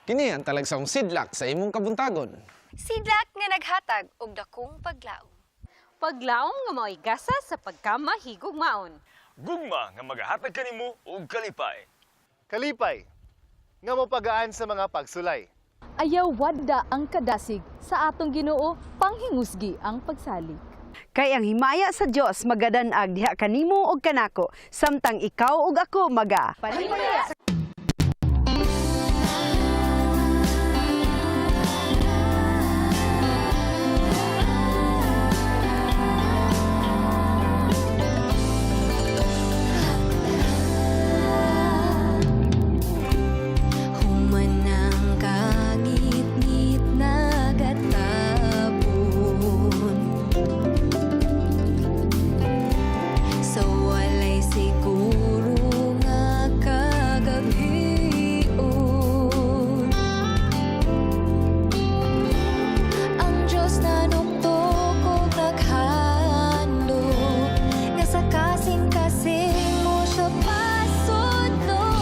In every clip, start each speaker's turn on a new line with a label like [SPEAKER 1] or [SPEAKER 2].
[SPEAKER 1] Kini ang talagsaong sidlak sa imong kabuntagon.
[SPEAKER 2] Sidlak nga naghatag og dakong paglaom.
[SPEAKER 3] Paglaom nga mao'y gasa sa pagkamahigugmaon.
[SPEAKER 4] Gugma nga magahatag kanimo og kalipay.
[SPEAKER 5] Kalipay, nga mopagaan sa mga pagsulay.
[SPEAKER 6] Ayaw wadda ang kadasig sa atong Ginoo, panghingusgi ang pagsalig.
[SPEAKER 7] Kay ang himaya sa Dios magadan-ag diha kanimo ug kanako samtang ikaw ug ako maga
[SPEAKER 6] Panimaya.
[SPEAKER 2] Humanang kangitngit nagatapon sa walay siguro nga kagabion. Ang Diyos na nuktok og naghandom nga sa kasing-kasing mo siya pasudlon.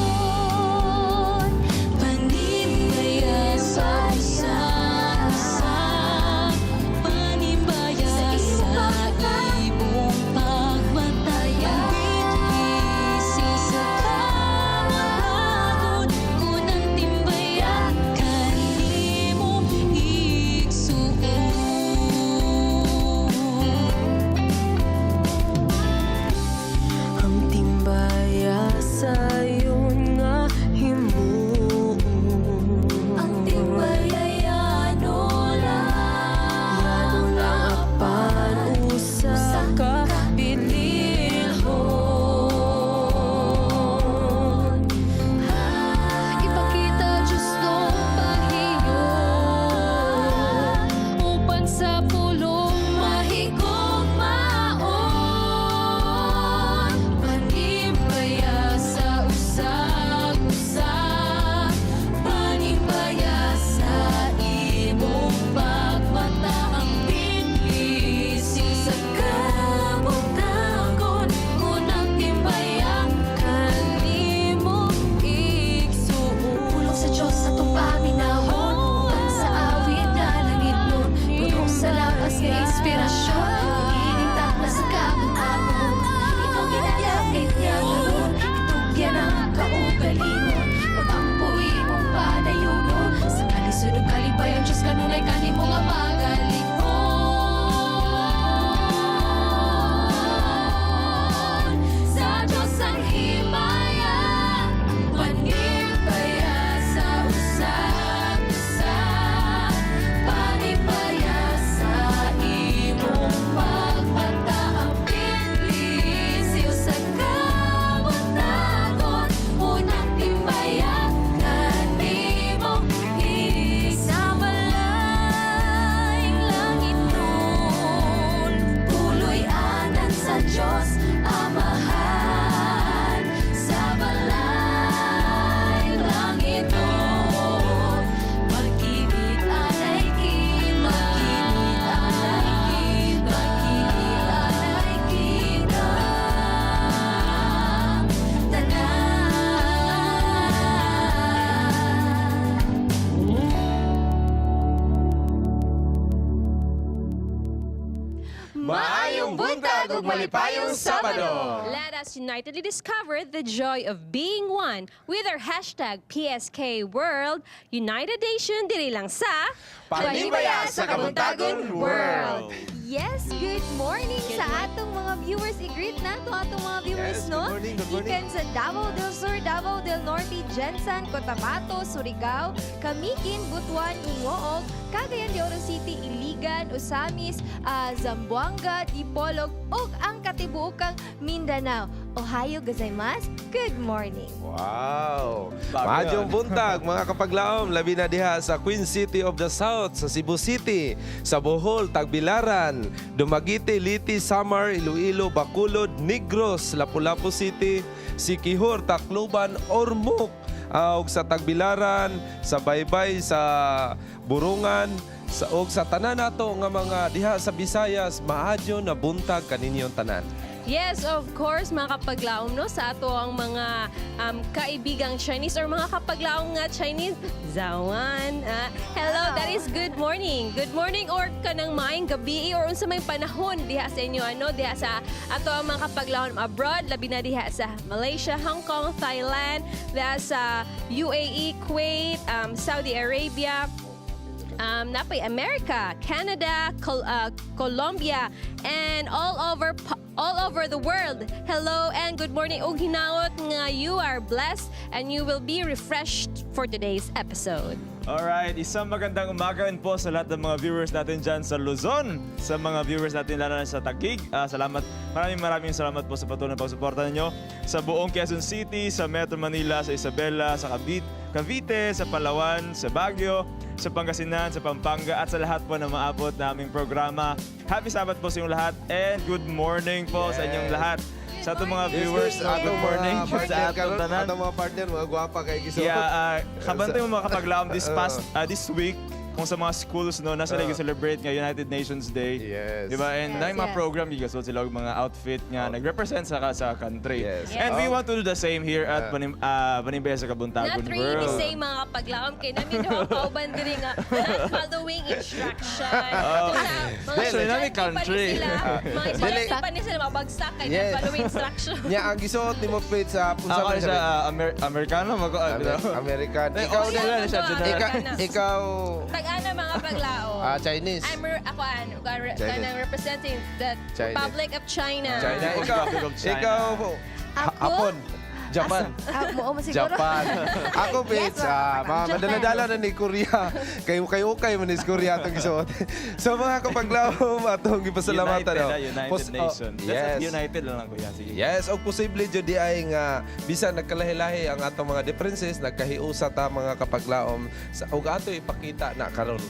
[SPEAKER 2] Panimbaya sa isa, panimbaya sa imong pagmataya. Pagbitlisi sa kamatagon, unang timbaya kanimo igsuon. Ang timbaya sayon nga himuon. Ang timbaya yano lang, yano lang apan usa ka bililhon. Ipakita Diyos no pahiyo upan sa pulong mahigugmaon. Panimbaya sa usag-usa, panimbaya sa imong pagmata. Ang binlisi sa kabuntagon, unang timbaya kanimo igsuon. Pulong sa Diyos atong paminawon, uban sa awit nga langit nun, puno sa lakas nga inspirasyon, ining takna sa kabuntagon. Ikaw ginayapit niya karon, itugyan ang kaugalingon, pagampo imong padayunon, sa kalisod ug kalipayon Diyos kanunay kanimo nga magalikon. Sa Diyos ang himaya, panimbaya sa usag-usa, panimbaya sa imong pagmata. Ang pinlisiw sa kabuntagon, unang timbaya kanimo sa malayng langit nun. Tuloy anan sa Diyos Amahan, sa balay langit nun. Pag-ibig anay kita, pag-ibig anay kita, tanan.
[SPEAKER 1] Maayong buntag ug malipayong Sabado.
[SPEAKER 3] Let us unitedly discover the joy of being one with our #PSKWorld United Nation diri lang sa
[SPEAKER 1] Panimbaya sa Kabuntagon World.
[SPEAKER 2] Yes, good morning sa atong mga viewers. I-greet na to atong mga viewers,
[SPEAKER 1] Yes,
[SPEAKER 2] no?
[SPEAKER 1] good morning, good morning.
[SPEAKER 2] Ikan sa Davao del Sur, Davao del Norte, Jensan, Cotabato, Surigao, Camiquin, Butuan, Gingoog, Cagayan de Oro City, Iligan, Ozamis, Zamboanga, Dipolog, ug ang katibuokang Mindanao. Ohayo gozaimasu. Good morning.
[SPEAKER 8] Wow!
[SPEAKER 4] Bago
[SPEAKER 8] Maayong
[SPEAKER 4] yan.
[SPEAKER 8] buntag mga kapaglaom, labi na diha sa Queen City of the South, sa Cebu City, sa Bohol, Tagbilaran, Dumaguete, Liti, Samar, Iloilo, Bacolod, Negros, Lapu-Lapu City, Siquijor, Tacloban, Ormoc, ug sa Tagbilaran, sa Baybay, sa Burungan, sa og sa tanan nato nga mga diha sa Visayas, maadyo na buntag kaninyong tanan.
[SPEAKER 3] Yes, of course, mga kapaglaom, no, sa ato ang mga kaibigang Chinese or mga kapaglaom nga Chinese, 早安. Ah, hello, that is good morning. Good morning or kanang maayong gabi or unsa may panahon diha sa inyo, ano, diha sa ato ang mga kapaglaom abroad, labi na diha sa Malaysia, Hong Kong, Thailand, diha sa UAE, Kuwait, Saudi Arabia, napay America, Canada, Colombia, and all over the world. Hello and good morning. Og hinaot nga you are blessed and you will be refreshed for today's episode.
[SPEAKER 4] Alright, isang magandang umaga rin po sa lahat ng mga viewers natin dyan sa Luzon, sa mga viewers natin lalo na sa Taguig. Salamat, maraming maraming salamat po sa patuloy na pagsuporta ninyo sa buong Quezon City, sa Metro Manila, sa Isabela, sa Cavite, sa Palawan, sa Baguio, sa Pangasinan, sa Pampanga at sa lahat po na maabot naming programa. Happy Sabbath po sa inyong lahat and good morning po sa inyong lahat. Sa atong mga viewers,
[SPEAKER 8] Yes,
[SPEAKER 4] good morning
[SPEAKER 8] mga
[SPEAKER 4] sa
[SPEAKER 8] partner
[SPEAKER 4] atong
[SPEAKER 8] karon,
[SPEAKER 4] tanan.
[SPEAKER 8] atong mga partner, mga gwapa kay giso.
[SPEAKER 4] Yeah, kabantay mo mga kapaglaom this past this week kung sa mga schools, no, nasa celebrate nga United Nations Day.
[SPEAKER 8] Yes.
[SPEAKER 4] Di ba? And yes, mga program gigasol sila og mga outfit nga nag-represent sa country.
[SPEAKER 8] Yes.
[SPEAKER 4] And we want to do the same here at Panimbaya sa Kabuntagon
[SPEAKER 3] Not really
[SPEAKER 4] World.
[SPEAKER 3] say, mga kapaglaom, kay namin daw kauban diri nga not following instruction.
[SPEAKER 4] Oh.
[SPEAKER 3] Sa mga
[SPEAKER 4] Actually, nami
[SPEAKER 3] estudyante pa ni
[SPEAKER 4] country.
[SPEAKER 3] sila, mga estudyante
[SPEAKER 8] Dili.
[SPEAKER 3] pa ni sila mabagsak kay not following instruction.
[SPEAKER 8] Nya ang gisuot ni mo Faith sa unsa
[SPEAKER 4] Ako
[SPEAKER 8] man
[SPEAKER 4] siya Amerikano mag
[SPEAKER 8] American.
[SPEAKER 4] Ay,
[SPEAKER 8] Ikaw
[SPEAKER 4] oh,
[SPEAKER 8] din.
[SPEAKER 4] sila siya, general.
[SPEAKER 8] Ikaw
[SPEAKER 3] Tag-ana, mga paglao.
[SPEAKER 8] Chinese.
[SPEAKER 3] I'm ako ano,
[SPEAKER 8] Chinese.
[SPEAKER 3] kanang representing the
[SPEAKER 8] Chinese.
[SPEAKER 3] Republic of China.
[SPEAKER 8] China. Ikaw,
[SPEAKER 4] Republic of China.
[SPEAKER 8] ikaw,
[SPEAKER 9] Ako?
[SPEAKER 8] Hapon. Japan.
[SPEAKER 9] Ah, mo siguro.
[SPEAKER 8] Japan. Ako, Faith,
[SPEAKER 9] Yes,
[SPEAKER 8] mga
[SPEAKER 9] Japan.
[SPEAKER 8] madala-dala na ni Korea. Kayo kayo kay man is Korea atong gisuot. So mga kapaglawom atong gipasalamatan.
[SPEAKER 4] United,
[SPEAKER 8] No?
[SPEAKER 4] United
[SPEAKER 8] Oh,
[SPEAKER 4] Nations.
[SPEAKER 8] yes.
[SPEAKER 4] That's United lang kuya. Sige.
[SPEAKER 8] Yes, og posible jud di ay nga bisan nagkalahi-lahi ang atong mga differences, nagkahiusa ta mga kapaglaom sa ug ato ipakita na karon.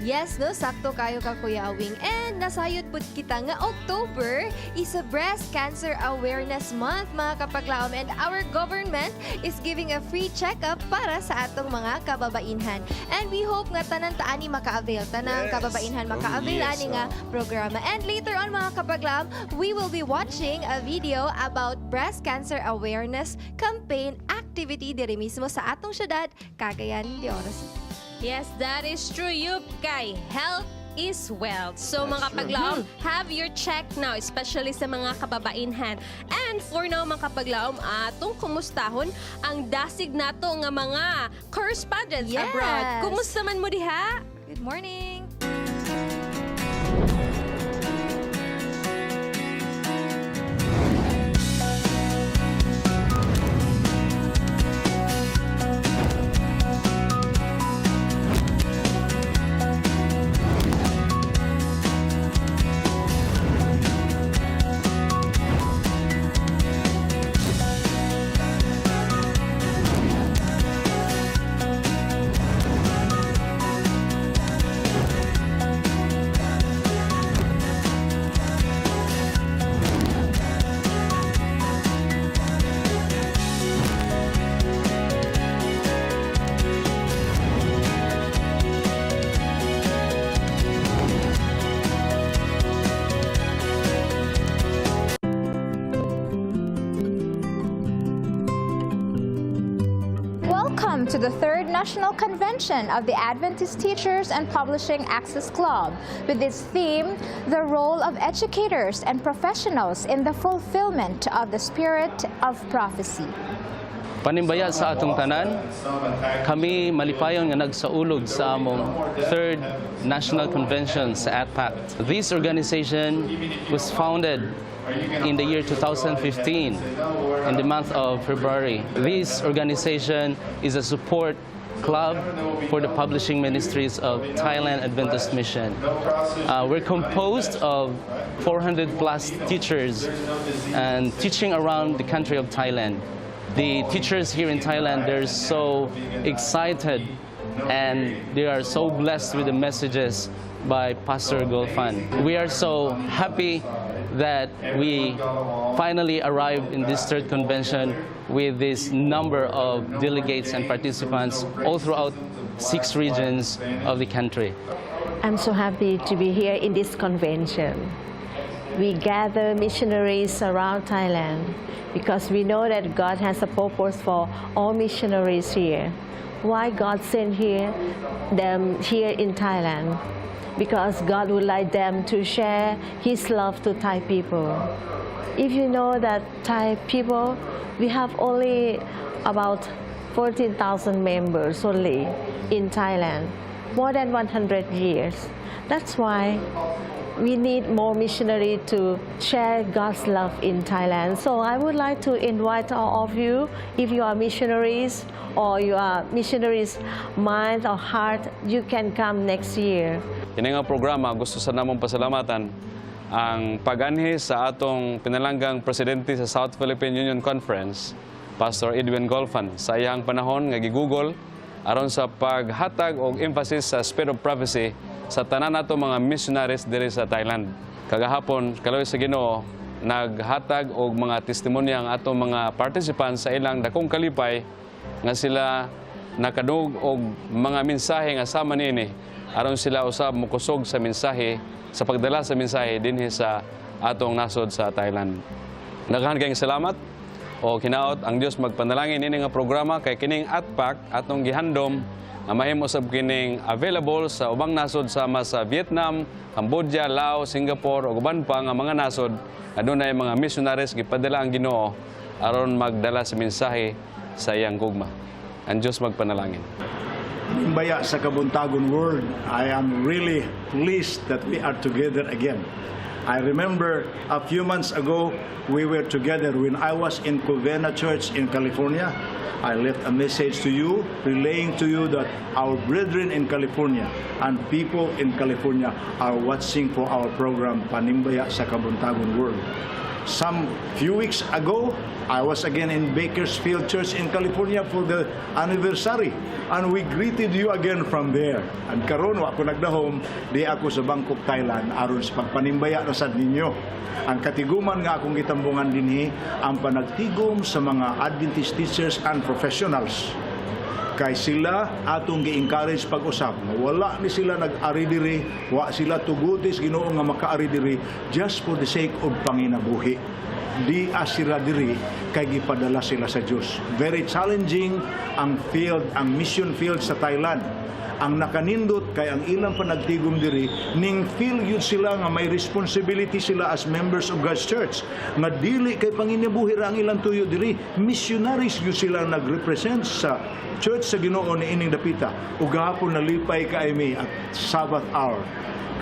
[SPEAKER 9] Yes, no, sakto kayo ka, Kuya Awing. And nasayod pud kita nga October is a Breast Cancer Awareness Month, mga kapaglaom. And our government is giving a free checkup para sa atong mga kababainhan. And we hope nga tanan taani maka-avail, tanang kababainhan maka-avail ani nga programa. And later on, mga kapaglaom, we will be watching a video about breast cancer awareness campaign activity diri mismo sa atong syudad, Cagayan de Oro City.
[SPEAKER 3] Yes, that is true. You kay health is wealth. So mga kapaglaom, have your check now, especially sa mga kababainhan. And for now, mga kapaglaom, atong kumustahon ang dasig nato nga mga correspondents abroad. Kumusta man mo diha?
[SPEAKER 9] Good morning!
[SPEAKER 10] Welcome to the third National Convention of the Adventist Teachers and Publishing Access Club with its theme, The Role of Educators and Professionals in the Fulfillment of the Spirit of Prophecy.
[SPEAKER 11] Panimbaya sa atong tanan, kami malipayon nga nagsaulog sa among third National Convention sa ATPAC. This organization was founded in the year 2015, in the month of February. This organization is a support club for the publishing ministries of Thailand Adventist Mission. We're composed of 400 plus teachers and teaching around the country of Thailand. The teachers here in Thailand, they're so excited and they are so blessed with the messages by Pastor Golfan. We are so happy that we finally arrived in this third convention with this number of delegates and participants all throughout 6 regions of the country.
[SPEAKER 12] I'm so happy to be here in this convention. We gather missionaries around Thailand because we know that God has a purpose for all missionaries here. Why God sent them here in Thailand? Because God would like them to share His love to Thai people. If you know that Thai people, we have only about 14,000 members only in Thailand, more than 100 years. That's why we need more missionary to share God's love in Thailand. So I would like to invite all of you, if you are missionaries or you are missionaries mind or heart, you can come next year.
[SPEAKER 11] Kini nga programa gusto sa namong pasalamatan ang paganhi sa atong pinalanggang presidente sa South Philippine Union Conference, Pastor Edwin Golfan, sa iyang panahon nga gigugol aron sa paghatag og emphasis sa Spirit of Prophecy sa tanan nato mga missionaries diri sa Thailand. Kagahapon, kaloy sa Ginoo, naghatag og mga testimonya ang atong mga participants sa ilang dakong kalipay nga sila nakadungog og mga mensahe nga sama niini aron sila usab mokusog sa mensahe, sa pagdala sa mensahe dinhi sa atong nasod sa Thailand. Daghan kayong salamat o hinaot ang Dios magpanalangin ini nga programa kay kining ATPAC atong gihandom nga mahimo sab kining available sa ubang nasod sama sa Vietnam, Cambodia, Laos, Singapore ug uban pa nga mga nasod. Adunay mga missionaries gipadala ang Ginoo aron magdala sa mensahe sa iyang gugma. Ang Dios magpanalangin.
[SPEAKER 13] Baya sa Kabuntagon World, I am really pleased that we are together again. I remember a few months ago, we were together when I was in Covina Church in California. I left a message to you, relaying to you that our brethren in California and people in California are watching for our program, Panimbaya sa Kabuntagon World. Some few weeks ago, I was again in Bakersfield Church in California for the anniversary. And we greeted you again from there. And karon wa ko nagdahom, di ako sa Bangkok, Thailand, aron sa pagpanimbaya na sad ninyo. Ang katiguman nga akong gitambungan dinhi ang panagtigom sa mga Adventist teachers and professionals, kay sila atong gi-encourage pag-usab nga wala ni sila nag-ari diri, wa sila tuguti sa Ginoo nga makaari diri just for the sake of panginabuhi. Di sila diri kay gipadala sila sa Dios. Very challenging ang field, ang mission field sa Thailand. Ang nakanindot kay ang ilang panagtigom diri, ning feel yun sila nga may responsibility sila as members of God's church nga dili kay panginabuhi ra ang ilang tuyo diri. Missionaries yun sila, nagrepresent sa church sa Ginoo ni ining dapita. Ug gahapon nalipay kay mi at Sabbath hour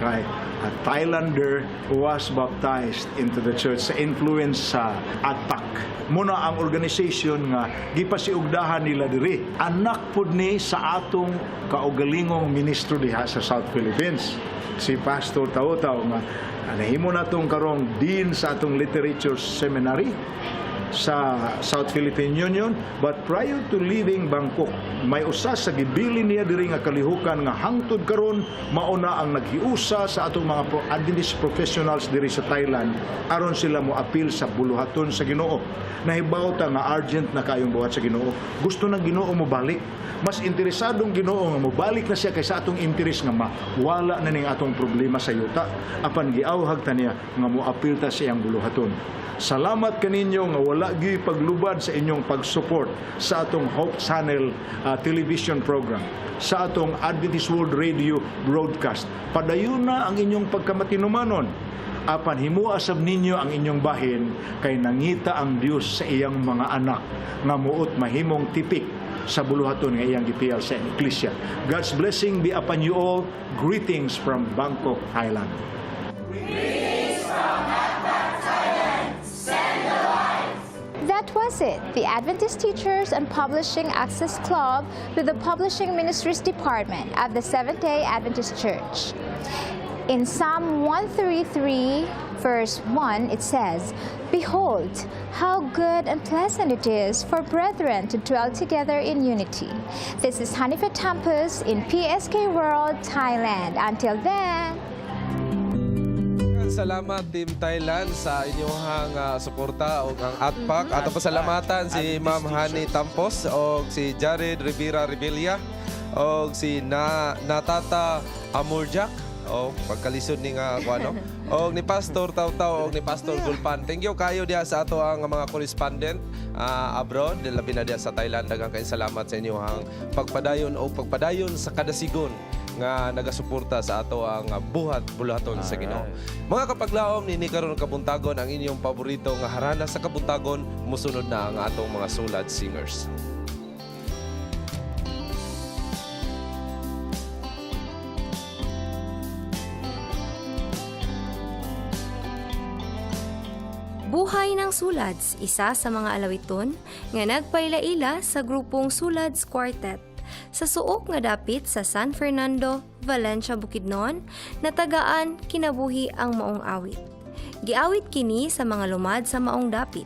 [SPEAKER 13] kay a Thailander was baptized into the church sa influence sa ATPAC. Muna ang organization nga gipasiugdahan nila diri. Anak pud ni sa atong kaugalingong ministro diha sa South Philippines, si Pastor Tao-Tao, nga nahimo natong karong dean sa atong literature seminary sa South Philippine Union. But prior to leaving Bangkok, may usa sa gibilin niya diri nga kalihukan nga hangtod karon mauna ang naghiusa sa atong mga Adventist professionals diri sa Thailand aron sila mo apil sa buluhaton sa Ginoo. Nahibaw ta nga urgent na kayong buhat sa Ginoo. Gusto ng Ginoo mo balik. Mas interesadong Ginoo nga mobalik na siya kaysa atong interes nga mawala na ning atong problema sa yuta. Apan giawhag ta niya nga moapil ta sa iyang buluhaton. Salamat kaninyo nga wala gyuy paglubad sa inyong pag-support sa atong Hope Channel television program, sa atong Adventist World Radio broadcast. Padayon na ang inyong pagkamatinumanon. Apan himua sab ninyo ang inyong bahin kay nangita ang Dios sa iyang mga anak nga muot mahimong tipik sa buluhaton nga iyang gipiyal sa iglesia. God's blessing be upon you all. Greetings from Bangkok, Thailand.
[SPEAKER 10] That was it, the Adventist Teachers and Publishing Access Club with the Publishing Ministries Department of the Seventh-day Adventist Church. In Psalm 133, verse 1, it says, "Behold, how good and pleasant it is for brethren to dwell together in unity." This is Hanifa Tampus in PSK World, Thailand. Until then,
[SPEAKER 8] Salamat, Team Thailand, sa inyong suporta og ang ATPAC. Ato pasalamatan si Ma'am Hani Tampos og si Jared Rivera Revilla og si Na Natata Amurjak o pagkalisod ni nga kuano. Og ni Pastor Tawtaw og ni Pastor Gulpan. Thank you kayo diha sa ato ang mga correspondent abroad, labi na diha sa Thailand. Daghang kayong salamat sa inyong pagpadayon o pagpadayon sa kadasigon nga nagasuporta sa ato ang buhat bulaton sa Ginoo. Mga kapaglaom, nini karon kabuntagon ang inyong paborito nga harana sa kabuntagon, musunod na ang atong mga sulad singers.
[SPEAKER 9] Buhay ng Sulads, isa sa mga alawiton nga nagpailaila sa grupong Sulads Quartet. Sa suok nga dapit sa San Fernando, Valencia, Bukidnon, natagaan kinabuhi ang maong awit. Giawit kini sa mga lumad sa maong dapit.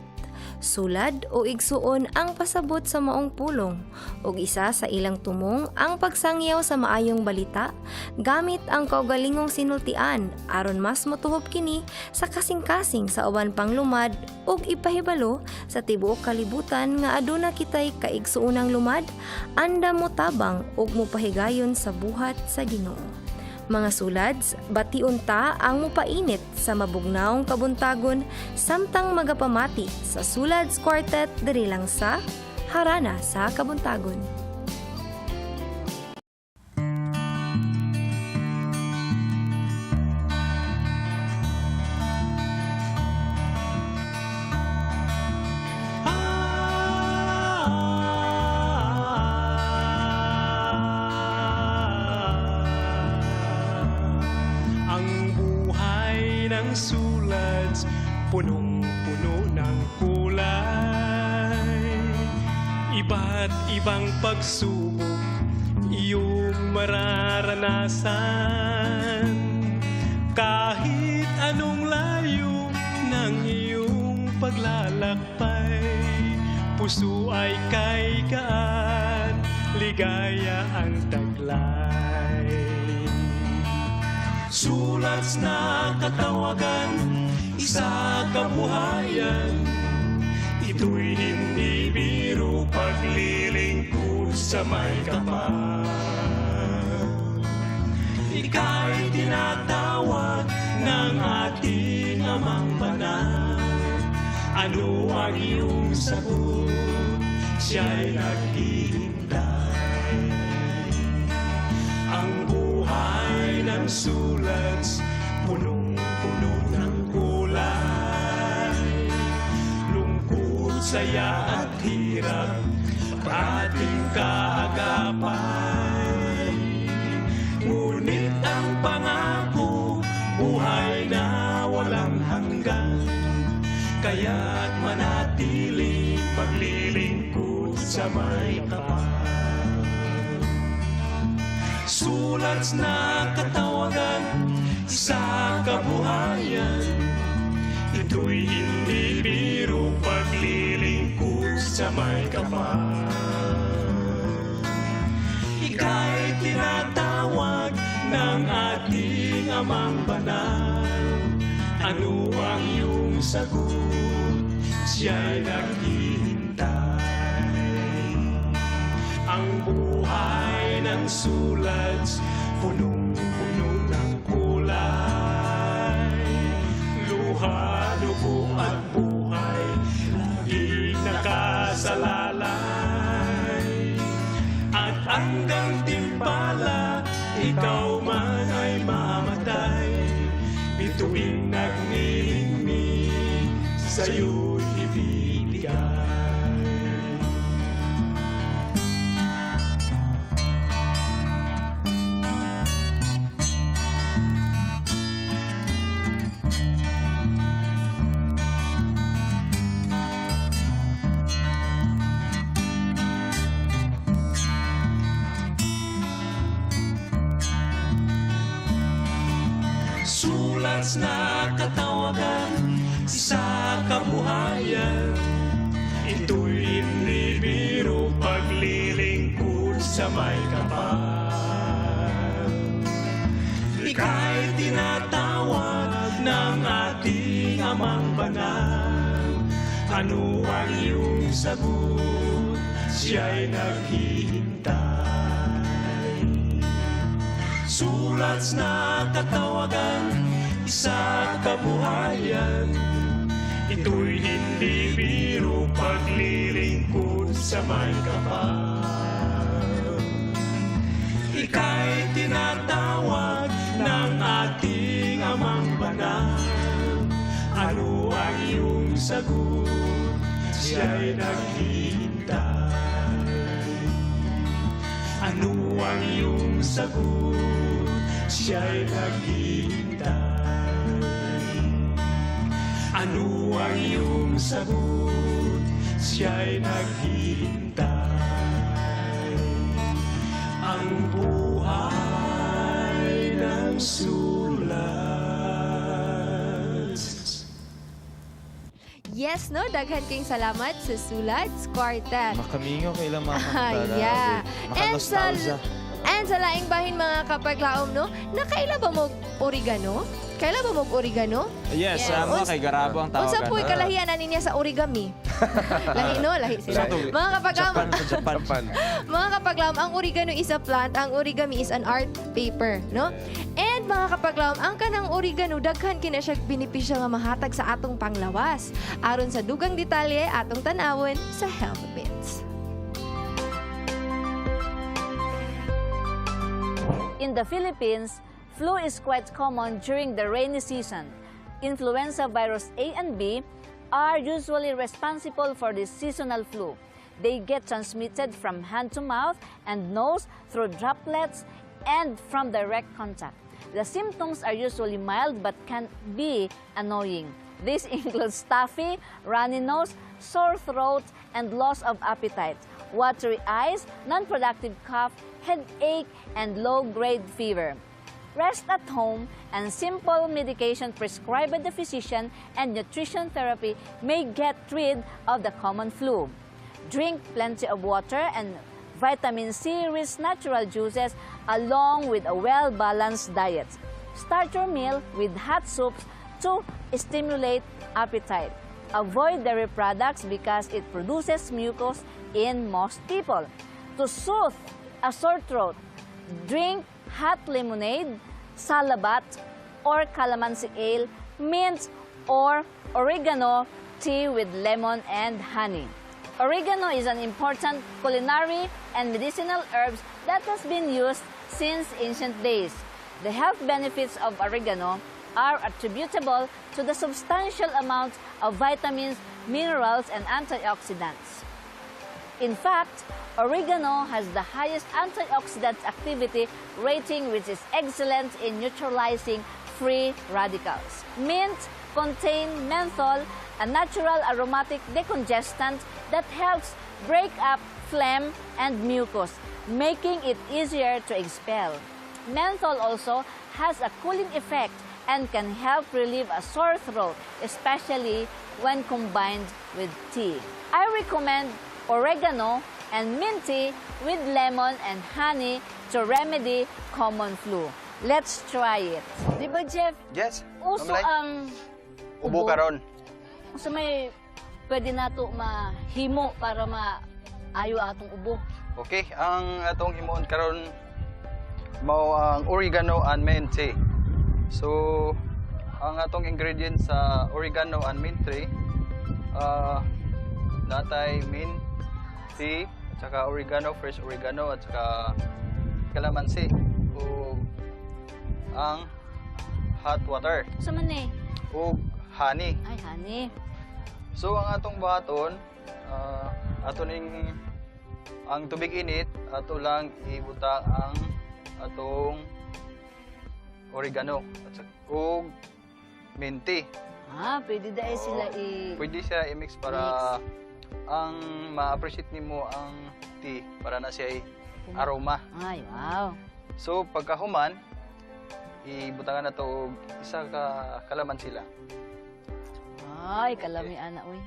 [SPEAKER 9] Sulad o igsuon ang pasabot sa maong pulong ug isa sa ilang tumong ang pagsangyaw sa maayong balita gamit ang kaugalingong sinultian aron mas motuhob kini sa kasing-kasing sa uban pang lumad ug ipahibalo sa tibuok kalibutan nga aduna kitay kaigsuonang lumad andam motabang ug mopahigayon sa buhat sa Ginoo. Mga sulads, bation ta ang mupainit sa mabugnaong kabuntagon samtang magapamati sa Sulads Quartet diri lang sa Harana sa Kabuntagon.
[SPEAKER 14] Ang buhay ng sulat, punong-puno ng kulay. Iba't ibang pagsubok, iyong mararanasan. Kahit anong layo ng iyong paglalakbay, puso ay kay gaan, ligaya ang taglay. Sulat na katawagan, isa kabuhayan. Ito'y hindi biro, paglilingkod sa may kapal. Ika'y tinatawag ng ating amang banal. Ano ang iyong sagot? Siya'y naghihintay. Ang buhay ng sulat, punong-puno ng kulay. Lungkot, saya at hirap, ating kaagapay. Ngunit ang pangako, buhay na walang hanggan. Kaya't manatili paglilingkod sa may kapal. Sulat na katawagan sa kabuhayan. Ito'y hindi biro, paglilingkod sa may kapal. Ika'y tinatawag ng ating amang banal. Ano ang iyong sagot? Siya'y naghihintay. Ang buhay ng sulat, punong-puno ng kulay. Luha, dugo at buhay, laging nakasalalay. At hanggang timpala, ikaw man ay mamatay. Bituing nagniningning, sa'yo'y ibibigay. Sulat na katawagan sa kabuhayan. Ito'y hindi biro, paglilingkod sa may kapal. Ika'y tinatawag ng ating amang banal. Ano ang iyong sagot? Siya'y naghihintay. Sulat na katawagan Sa kabuhayan, ito'y hindi biro, paglilingkod sa may kapal. Ika'y tinatawag ng ating Amang Banal. Ano ang iyong sagot? Siya'y naghihintay. Ano ang iyong sagot? Siya'y naghihintay. Ano ang iyong sagot? Siya'y naghihintay. Ang buhay ng sulat.
[SPEAKER 9] Yes, no? Daghan kayong salamat sa Sulads Quartet.
[SPEAKER 4] Makamingaw kay ilang mga
[SPEAKER 9] Ah,
[SPEAKER 4] kanta.
[SPEAKER 9] yeah. And sa,
[SPEAKER 4] Maka-nostalgia.
[SPEAKER 9] and sa laing bahin, mga kapaglaom, no? Nakaila ba mo oregano? Kaila ba mo oregano?
[SPEAKER 4] Yes, mga kay Garabo ang tawag.
[SPEAKER 9] Unsa po'y kalahian ani niya sa origami? Lahi, no? Lahi sila. Mga kapaglaom,
[SPEAKER 4] Japan, sa Japan.
[SPEAKER 9] Mga kapaglaom, ang oregano is a plant, ang origami is an art paper, no? And mga kapaglaom, ang kanang oregano daghan kina siya benepisyo nga mahatag sa atong panglawas. Aron sa dugang detalye, atong tanawon sa Health Bits.
[SPEAKER 15] In the Philippines, flu is quite common during the rainy season. Influenza virus A and B are usually responsible for this seasonal flu. They get transmitted from hand to mouth and nose through droplets and from direct contact. The symptoms are usually mild but can be annoying. This includes stuffy, runny nose, sore throat, and loss of appetite, watery eyes, non-productive cough, headache, and low-grade fever. Rest at home and simple medication prescribed by the physician and nutrition therapy may get rid of the common flu. Drink plenty of water and vitamin C-rich natural juices along with a well-balanced diet. Start your meal with hot soups to stimulate appetite. Avoid dairy products because it produces mucus in most people. To soothe a sore throat, drink hot lemonade, salabat, or calamansi ale, mint, or oregano tea with lemon and honey. Oregano is an important culinary and medicinal herb that has been used since ancient days. The health benefits of oregano are attributable to the substantial amount of vitamins, minerals, and antioxidants. In fact, oregano has the highest antioxidant activity rating, which is excellent in neutralizing free radicals. Mint contain menthol, a natural aromatic decongestant that helps break up phlegm and mucus, making it easier to expel. Menthol also has a cooling effect and can help relieve a sore throat, especially when combined with tea. I recommend oregano and mint tea with lemon and honey to remedy common flu. Let's try it. Di ba, Jeff?
[SPEAKER 16] Yes.
[SPEAKER 15] Uso
[SPEAKER 16] Ma'am Lai.
[SPEAKER 15] ang
[SPEAKER 16] Ubo karon.
[SPEAKER 15] Uso may pwede nato mahimo para maayo atong ubo?
[SPEAKER 16] Okay, ang atong himuon karon mao ang oregano and mint tea. So, ang atong ingredients sa oregano and mint tea, natay mint tea, at saka oregano, fresh oregano, at saka kalamansi, ug ang hot water,
[SPEAKER 15] Unsa man eh?
[SPEAKER 16] ug honey.
[SPEAKER 15] Ay, honey.
[SPEAKER 16] So ang atong buhaton, ato ning ang tubig init, ato lang ibutang ang atong oregano at saka ug mint tea.
[SPEAKER 15] Ah, pwede dahil sila i
[SPEAKER 16] Pwede siya i-mix para ang ma-appreciate nimo ang tea para na siya aroma.
[SPEAKER 15] Ay, wow.
[SPEAKER 16] So pagkahuman, ibutangan na to og isa ka kalamansi lang.
[SPEAKER 15] Ay, kalami ana, uy.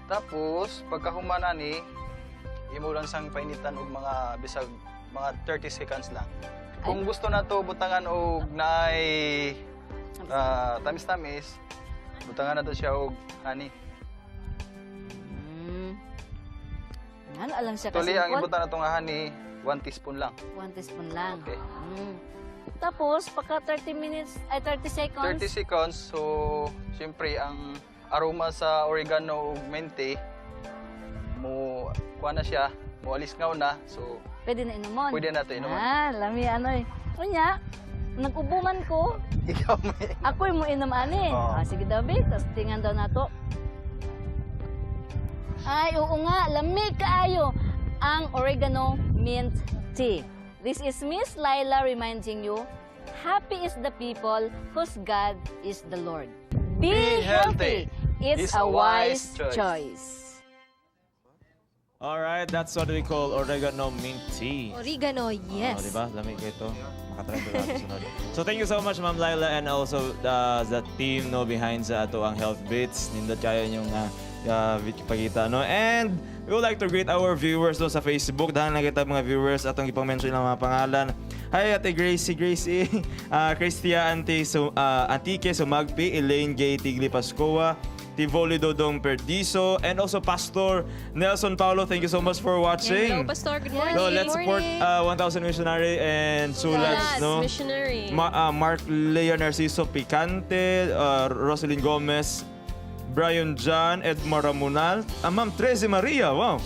[SPEAKER 16] Tapos pagkahuman ani, imo lang sang painitan og mga bisag mga 30 seconds lang. Kung gusto na to butangan og naay tamis-tamis, butangan na to siya og honey.
[SPEAKER 15] Ano alang siya
[SPEAKER 16] Actually, ang
[SPEAKER 15] kasimple?
[SPEAKER 16] ibutang na to nga honey, 1 teaspoon lang.
[SPEAKER 15] 1 teaspoon lang.
[SPEAKER 16] Okay.
[SPEAKER 15] Tapos, pagka 30 minutes, ay 30 seconds.
[SPEAKER 16] 30 seconds, so siyempre ang aroma sa oregano ug mente mo kuha na siya, mo alis ngaw na. So
[SPEAKER 15] Pwede na inumon.
[SPEAKER 16] Pwede na ito inumon.
[SPEAKER 15] Ah, lami ano eh. Unya, nag-ubo man ko.
[SPEAKER 16] Ikaw may.
[SPEAKER 15] Ako'y mo inom ani.
[SPEAKER 16] Oo.
[SPEAKER 15] Ah, sige daw, babe. Tapos tingan daw nato. Ay, oo nga. Lami kaayo ang oregano mint tea. This is Miss Laila reminding you, happy is the people whose God is the Lord. Be healthy. It's a wise choice.
[SPEAKER 4] Alright, that's what we call oregano mint tea.
[SPEAKER 9] Oregano, yes.
[SPEAKER 4] Oh, di ba? Lamig kayo ito. Makatry ko natin sunod. So thank you so much, Ma'am Laila, and also the team, no, behind sa ato ang Health Bits. Nindot kayo inyong pagita, no? And we would like to greet our viewers, no, sa Facebook. Dahil nakita mga viewers atong ipang-mention ang mga pangalan. Hi, Ate Gracie, Gracie. Cristia Ante, Antique Sumagpi, Elaine Gay Tigli Pascoa, Tivoli Dodong Perdiso, and also Pastor Nelson Paulo. Thank you so much for watching.
[SPEAKER 3] Hello, Pastor. Good morning.
[SPEAKER 4] So let's support 1,000 Missionary and Sulats,
[SPEAKER 3] Sulats
[SPEAKER 4] no?
[SPEAKER 3] Missionary.
[SPEAKER 4] Mark Leo Narciso Picante, Rosalyn Gomez, Brian John, Edmar Ramonal, Ma'am Trece Maria, wow.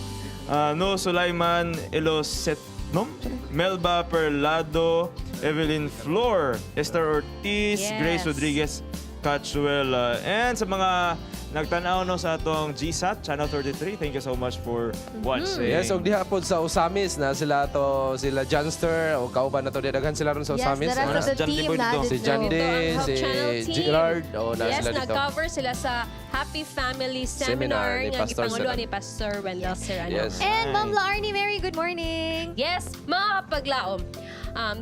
[SPEAKER 4] No Sulaiman Elosetnom, Melba Perlado, Evelyn Flor, Esther Ortiz,
[SPEAKER 3] Yes.
[SPEAKER 4] Grace Rodriguez Cachuela. And sa mga nagtanaw, no, sa atong GSAT, Channel 33, thank you so much for watching.
[SPEAKER 8] Yes, og diha pod sa Osamis na sila to sila Johnster o kauban na to daghan sila ron sa
[SPEAKER 9] Yes,
[SPEAKER 8] Osamis.
[SPEAKER 9] the rest of the
[SPEAKER 4] John
[SPEAKER 9] team
[SPEAKER 4] Tiboy
[SPEAKER 9] na
[SPEAKER 4] dito.
[SPEAKER 8] Si
[SPEAKER 9] dito.
[SPEAKER 8] John
[SPEAKER 3] Dito
[SPEAKER 8] D,
[SPEAKER 3] ang Health
[SPEAKER 8] si
[SPEAKER 3] Channel team.
[SPEAKER 8] Gerard, o na
[SPEAKER 3] Yes,
[SPEAKER 8] sila dito.
[SPEAKER 3] nag-cover sila sa Happy Family
[SPEAKER 8] Seminar
[SPEAKER 3] Seminar,
[SPEAKER 8] ni
[SPEAKER 3] nga
[SPEAKER 8] Pastor
[SPEAKER 3] gipanguloan
[SPEAKER 8] Serrano.
[SPEAKER 3] ni Pastor Wendell Serrano.
[SPEAKER 8] Yes.
[SPEAKER 9] And Ma'am Laarni Mary, good morning.
[SPEAKER 3] Yes, mga kapaglaom.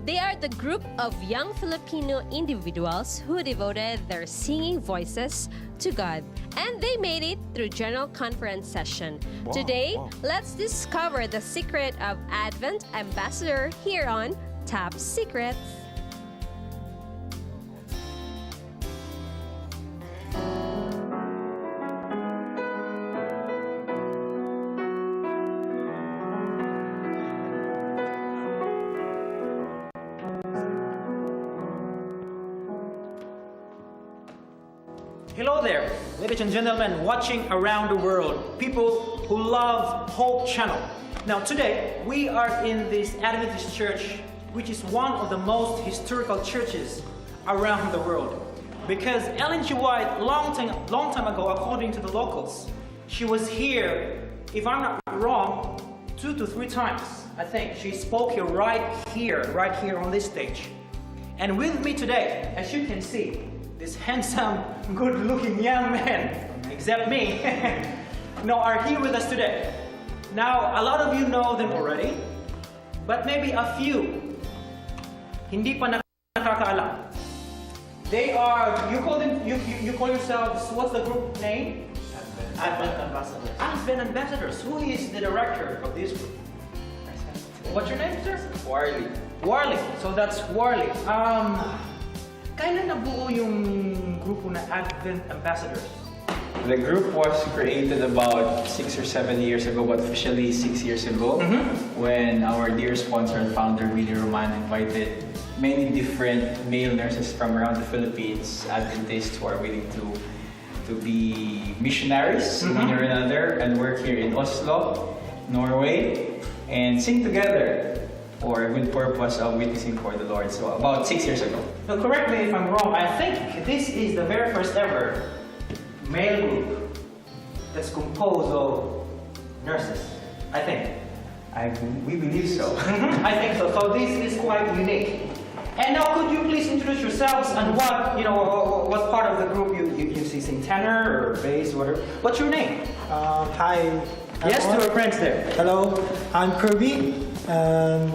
[SPEAKER 3] They are the group of young Filipino individuals who devoted their singing voices to God. And they made it through General Conference session.
[SPEAKER 4] Wow,
[SPEAKER 3] Today,
[SPEAKER 4] wow.
[SPEAKER 3] let's discover the secret of Advent Ambassador here on Top Secrets.
[SPEAKER 17] Hello there, ladies and gentlemen watching around the world, people who love Hope Channel. Now today, we are in this Adventist church, which is one of the most historical churches around the world. Because Ellen G. White, long time ago, according to the locals, she was here, if I'm not wrong, two to three times, I think. She spoke here, right here on this stage. And with me today, as you can see, this handsome, good-looking young man, except me, no, are here with us today. Now, a lot of you know them already, but maybe a few hindi pa nakakaalam. They are, you call them, you call yourselves, what's the group name? Advent Ambassadors. Advent Ambassadors. Who is the director of this group? What's your name, sir?
[SPEAKER 16] Warley.
[SPEAKER 17] Warley. So that's Warley. Kailan nabuo yung grupo na Advent Ambassadors?
[SPEAKER 18] The group was created about 6 or 7 years ago, but officially 6 years ago, when our dear sponsor and founder, Willie Roman, invited many different male nurses from around the Philippines, Adventists who are willing to be missionaries in one way or another and work here in Oslo, Norway, and sing together for a good purpose of witnessing for the Lord. So about 6 years ago.
[SPEAKER 17] Now, correct me if I'm wrong, I think this is the very first ever male group that's composed of nurses. I think.
[SPEAKER 18] We believe so.
[SPEAKER 17] I think so. So this is quite unique. And now, could you please introduce yourselves and what you know, what part of the group you see, sing tenor or bass, whatever. What's your name?
[SPEAKER 19] Hi.
[SPEAKER 17] Yes, to
[SPEAKER 19] everyone.
[SPEAKER 17] our friends there.
[SPEAKER 19] Hello, I'm Kirby, and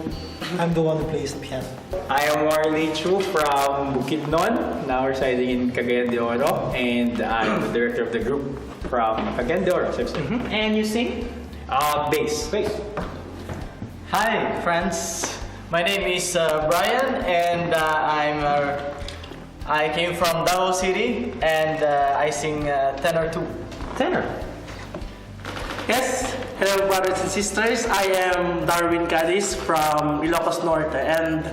[SPEAKER 19] I'm the one who plays the piano.
[SPEAKER 18] I am Warley Chu from Bukidnon, now residing in Cagayan de Oro, and I'm the director of the group from Cagayan de Oro.
[SPEAKER 17] And you sing?
[SPEAKER 18] Bass.
[SPEAKER 17] Bass.
[SPEAKER 20] Hi, friends. My name is Brian, and I came from Davao City, and I sing tenor too.
[SPEAKER 17] Tenor.
[SPEAKER 21] Yes, hello brothers and sisters. I am Darwin Cadiz from Ilocos Norte, and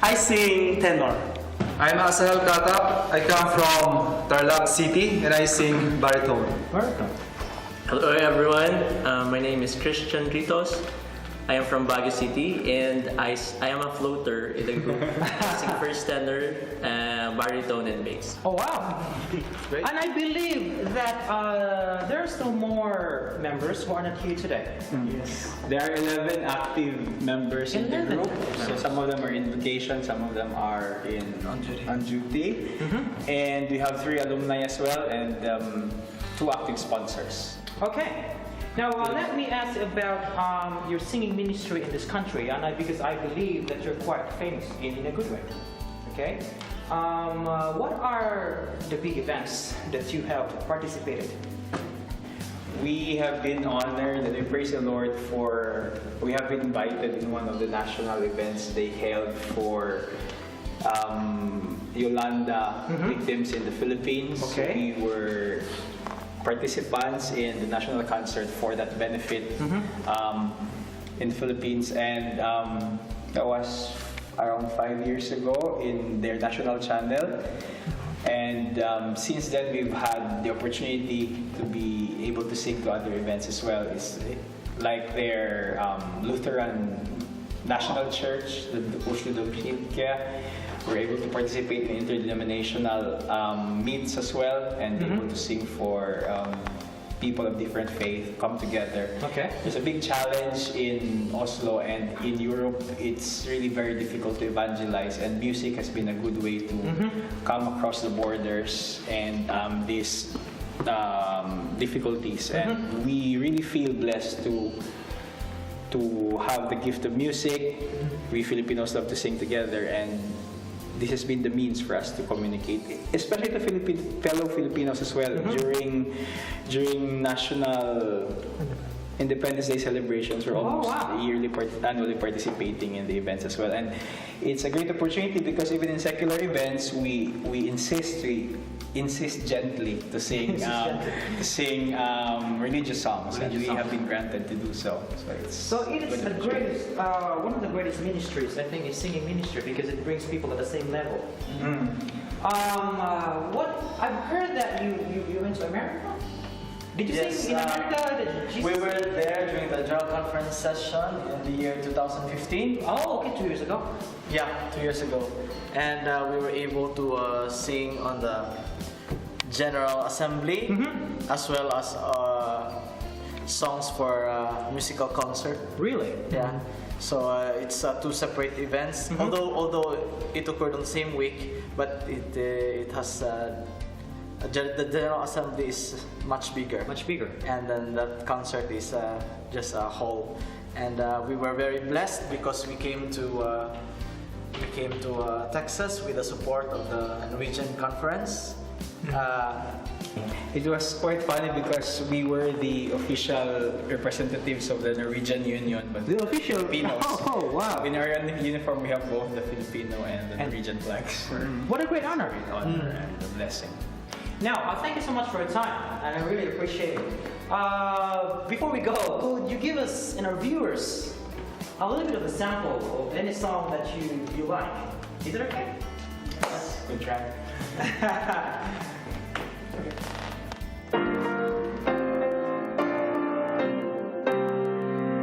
[SPEAKER 20] I sing tenor.
[SPEAKER 16] I'm Asahel Katap. I come from Tarlac City and I sing baritone.
[SPEAKER 17] Baritone.
[SPEAKER 21] Hello everyone, my name is Christian Ritos. I am from Baguio City and I am a floater in the group. I sing first tenor, baritone, and bass.
[SPEAKER 17] Oh, wow. And I believe that there are still more members who are not here today.
[SPEAKER 18] Yes. There are 11 active members in the
[SPEAKER 17] 11.
[SPEAKER 18] group. So some of them are in vacation, some of them are in on duty. And we have three alumni as well and two active sponsors.
[SPEAKER 17] Okay. Now, let me ask about your singing ministry in this country, and because I believe that you're quite famous in a good way. Okay? What are the big events that you have participated?
[SPEAKER 18] We have been honored and we praise the Lord for we have been invited in one of the national events they held for Yolanda victims in the Philippines.
[SPEAKER 17] Okay.
[SPEAKER 18] We were participants in the national concert for that benefit in the Philippines, and that was around 5 years ago in their national channel. And since then, we've had the opportunity to be able to sing to other events as well. It's like their Lutheran National Church, the Oslo Domkirke. We're able to participate in interdenominational meets as well, and able to sing for people of different faith come together.
[SPEAKER 17] Okay.
[SPEAKER 18] There's a big challenge in Oslo and in Europe. It's really very difficult to evangelize, and music has been a good way to come across the borders and these difficulties. And we really feel blessed to have the gift of music. We Filipinos love to sing together, and this has been the means for us to communicate, especially to Philippine, fellow Filipinos as well during National Independence Day celebrations. We're
[SPEAKER 17] Oh,
[SPEAKER 18] almost
[SPEAKER 17] wow.
[SPEAKER 18] annually participating in the events as well, and it's a great opportunity because even in secular events, we insist gently to sing
[SPEAKER 17] Insist gently.
[SPEAKER 18] religious songs, and
[SPEAKER 17] Religious
[SPEAKER 18] we
[SPEAKER 17] songs.
[SPEAKER 18] have been granted to do so. So it's
[SPEAKER 17] So it is
[SPEAKER 18] good
[SPEAKER 17] the
[SPEAKER 18] opportunity.
[SPEAKER 17] greatest, one of the greatest ministries, I think, is singing ministry because it brings people at the same level. What I've heard that you went to America. Did you
[SPEAKER 20] Yes,
[SPEAKER 17] sing in America? Did Jesus?
[SPEAKER 20] We were there during the General Conference session in the year 2015.
[SPEAKER 17] Oh, okay, 2 years ago.
[SPEAKER 20] Yeah, 2 years ago. And we were able to sing on the General Assembly as well as songs for musical concert.
[SPEAKER 17] Really?
[SPEAKER 20] Yeah. So it's two separate events. Although it occurred on the same week, but it has the General Assembly is much bigger.
[SPEAKER 17] Much bigger.
[SPEAKER 20] And then that concert is just a hall. And we were very blessed because we came to Texas with the support of the Norwegian Conference.
[SPEAKER 18] It was quite funny because we were the official representatives of the Norwegian Union, but
[SPEAKER 17] the official
[SPEAKER 18] Filipinos.
[SPEAKER 17] Oh, wow!
[SPEAKER 18] In our uniform, we have both the Filipino and the Norwegian flags.
[SPEAKER 17] What a great honor!
[SPEAKER 18] Great honor and a blessing.
[SPEAKER 17] Now, thank you so much for your time, and I really appreciate it. Before we go, could you give us and our viewers a little bit of a sample of any song that you like? Is it okay?
[SPEAKER 18] Yes, good try.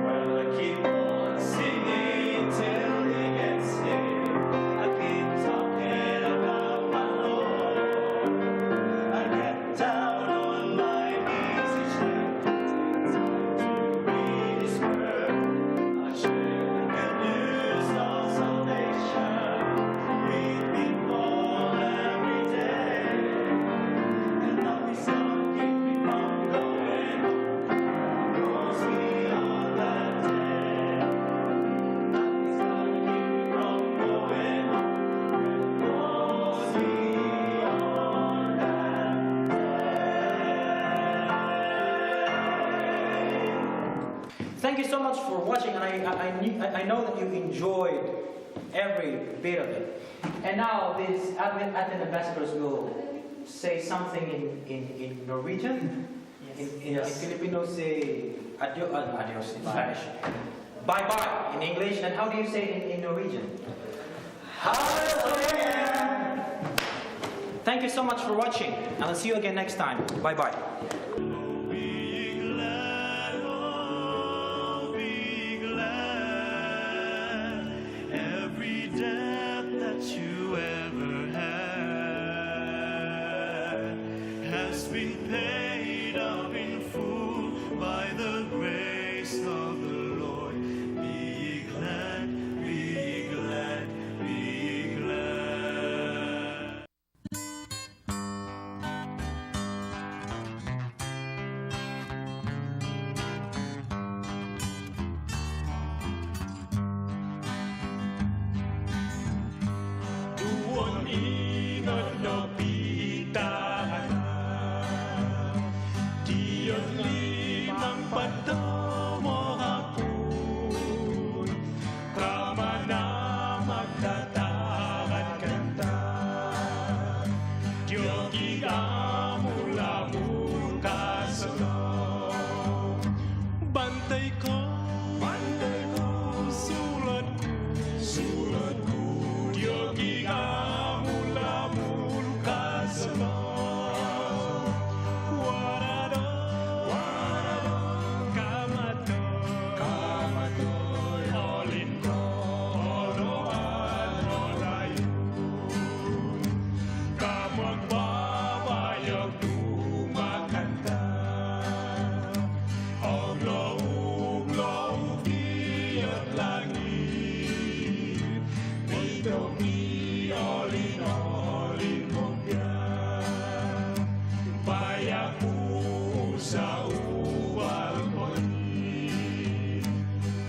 [SPEAKER 14] Well, I keep on singing till he gets here. I keep talking about my Lord. I get down on my knees each day, take time to read His Word. I share the good news of salvation with people every day, and nothing's gonna keep me from going. Goes beyond that day. Nothing's gonna keep me from going. Goes beyond that.
[SPEAKER 17] Thank you so much for watching, and I know that you enjoyed every bit of it. And now these Advent ambassadors will say something in Norwegian. In Filipino, say adios, adios in Spanish. Bye bye in English, and how do you say it in Norwegian? Thank you so much for watching, and I'll see you again next time. Bye bye.
[SPEAKER 14] Be glad every debt that you ever had has been paid up in full by the grace of the Lord. Be glad, be glad, be glad. Duon ingat no pitahan Diyon limang patomo hapon Kama na magtatakan kanta Diyo gigamulamun kasulong bantay ko, sulat ko, sulat ko Diyo gigamulamun kasulong Warado, warado, kamatoy, kamatoy, olin ko, oloan, olayon. Kamagbabayag dumakanta, og loog-loog iyat langit. Dito iolin-olin mong biyan, bayak mo sa ubal olin.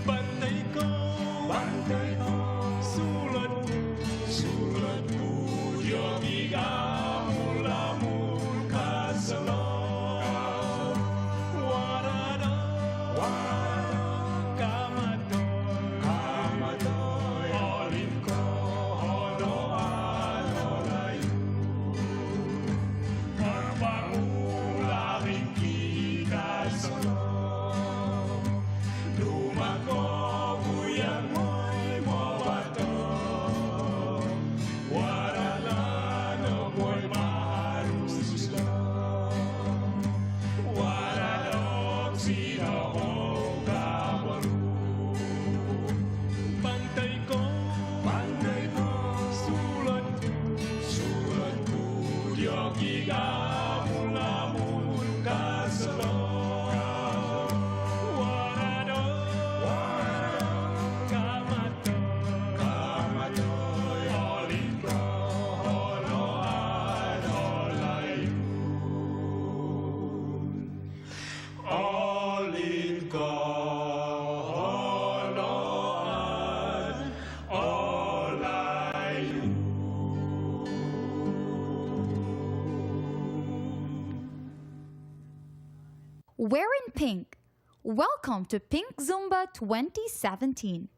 [SPEAKER 14] Bantay ko, sulat ko, Diyo gigamulamun kasalong. Warado, warado, kamatoy, kamatoy, olin ko, holoan, olayon. Pagpangularing kikasolong, Lumako kuyang mo'y mobato. Waralano mo'y maharuslo. Waralog sino kabalu. Bantay ko, sulat ko, Diyo gigamulamun kasalong. Warado, warado, kamatoy, kamatoy, olin ko, holoan, olayon. Olin ko, holoan, olayon.
[SPEAKER 5] Wearing pink. Welcome to Pink Zumba 2017.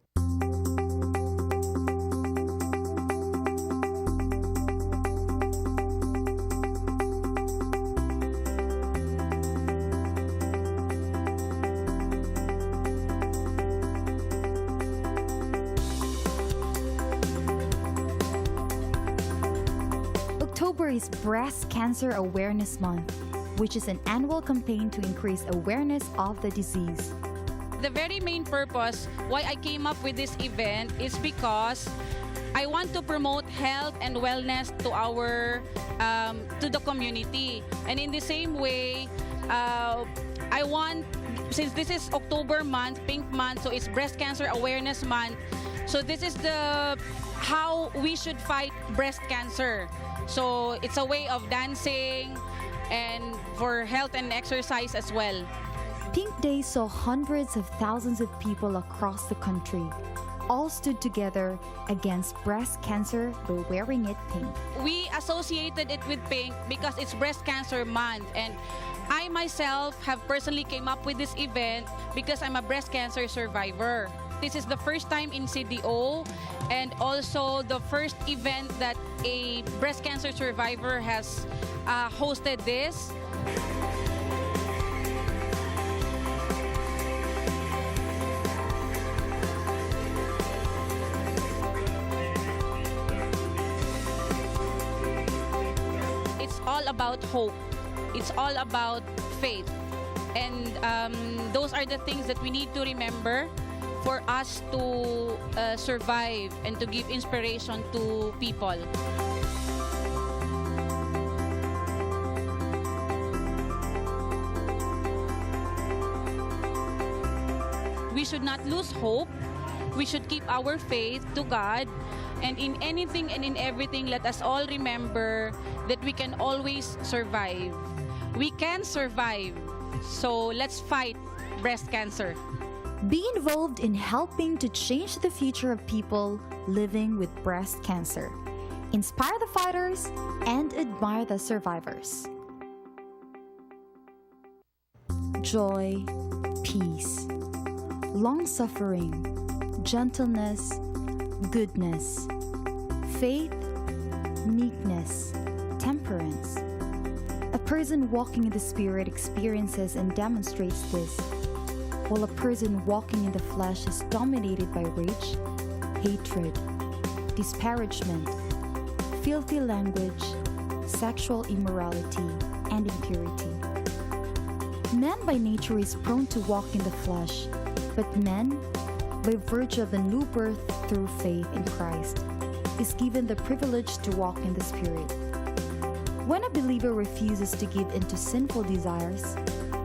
[SPEAKER 5] October is Breast Cancer Awareness Month, which is an annual campaign to increase awareness of the disease.
[SPEAKER 22] The very main purpose why I came up with this event is because I want to promote health and wellness to our to the community. And in the same way, I want, since this is October month, Pink Month, so it's Breast Cancer Awareness Month. So this is the how we should fight breast cancer. So it's a way of dancing and for health and exercise as well.
[SPEAKER 5] Pink Day saw hundreds of thousands of people across the country. All stood together against breast cancer by wearing it pink.
[SPEAKER 22] We associated it with pink because it's Breast Cancer Month, and I myself have personally came up with this event because I'm a breast cancer survivor. This is the first time in CDO and also the first event that a breast cancer survivor has hosted this. about hope. It's all about faith. And those are the things that we need to remember for us to survive and to give inspiration to people. We should not lose hope. We should keep our faith to God. And in anything and in everything, let us all remember that we can always survive. We can survive. So let's fight breast cancer.
[SPEAKER 5] Be involved in helping to change the future of people living with breast cancer. Inspire the fighters and admire the survivors. Joy, peace, long suffering, gentleness, goodness, faith, meekness, temperance. A person walking in the Spirit experiences and demonstrates this, while a person walking in the flesh is dominated by rage, hatred, disparagement, filthy language, sexual immorality, and impurity. Man by nature is prone to walk in the flesh, but man, by virtue of the new birth through faith in Christ, is given the privilege to walk in the Spirit. When a believer refuses to give in to sinful desires,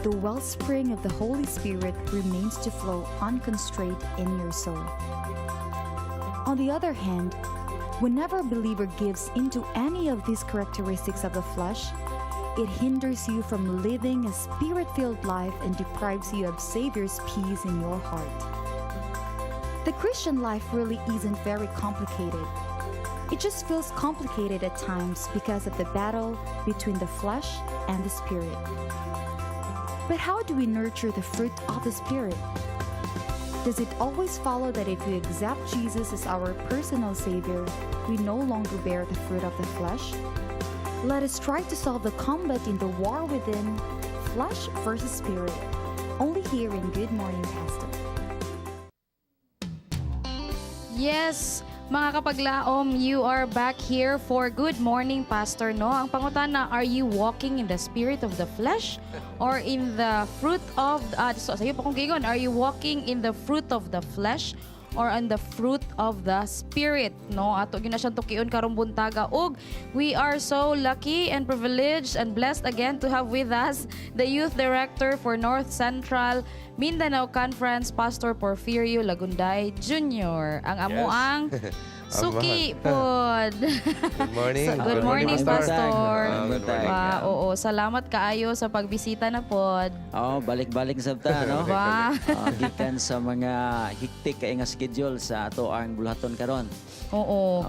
[SPEAKER 5] the wellspring of the Holy Spirit remains to flow unconstrained in your soul. On the other hand, whenever a believer gives into any of these characteristics of the flesh, it hinders you from living a spirit filled life and deprives you of Savior's peace in your heart. The Christian life really isn't very complicated. It just feels complicated at times because of the battle between the flesh and the spirit. But how do we nurture the fruit of the Spirit? Does it always follow that if we accept Jesus as our personal Savior, we no longer bear the fruit of the flesh? Let us try to solve the combat in the war within, flesh versus spirit, only here in Good Morning Pastor.
[SPEAKER 6] Yes, mga kapaglaom, you are back here for Good Morning Pastor, no? Ang pangutana, are you walking in the spirit of the flesh or in the fruit of so sa'yo pa kong giingon, are you walking in the fruit of the flesh or on the fruit of the spirit, no? Ato gyud na siyang tukion karong buntaga ug we are so lucky and privileged and blessed again to have with us the youth director for North Central Mindanao Conference, Pastor Porfirio Lagunday Jr. Ang amuang suki pod.
[SPEAKER 8] Good morning.
[SPEAKER 6] So, good morning, Pastor.
[SPEAKER 8] Good morning.
[SPEAKER 6] Wow, oo, salamat kaayo sa pagbisita na pod.
[SPEAKER 7] Oo, balik-balik sa ta, no?
[SPEAKER 6] Ba?
[SPEAKER 7] Gikan sa mga hectic kay nga schedule sa ato ang buluhaton karon.
[SPEAKER 6] Oo.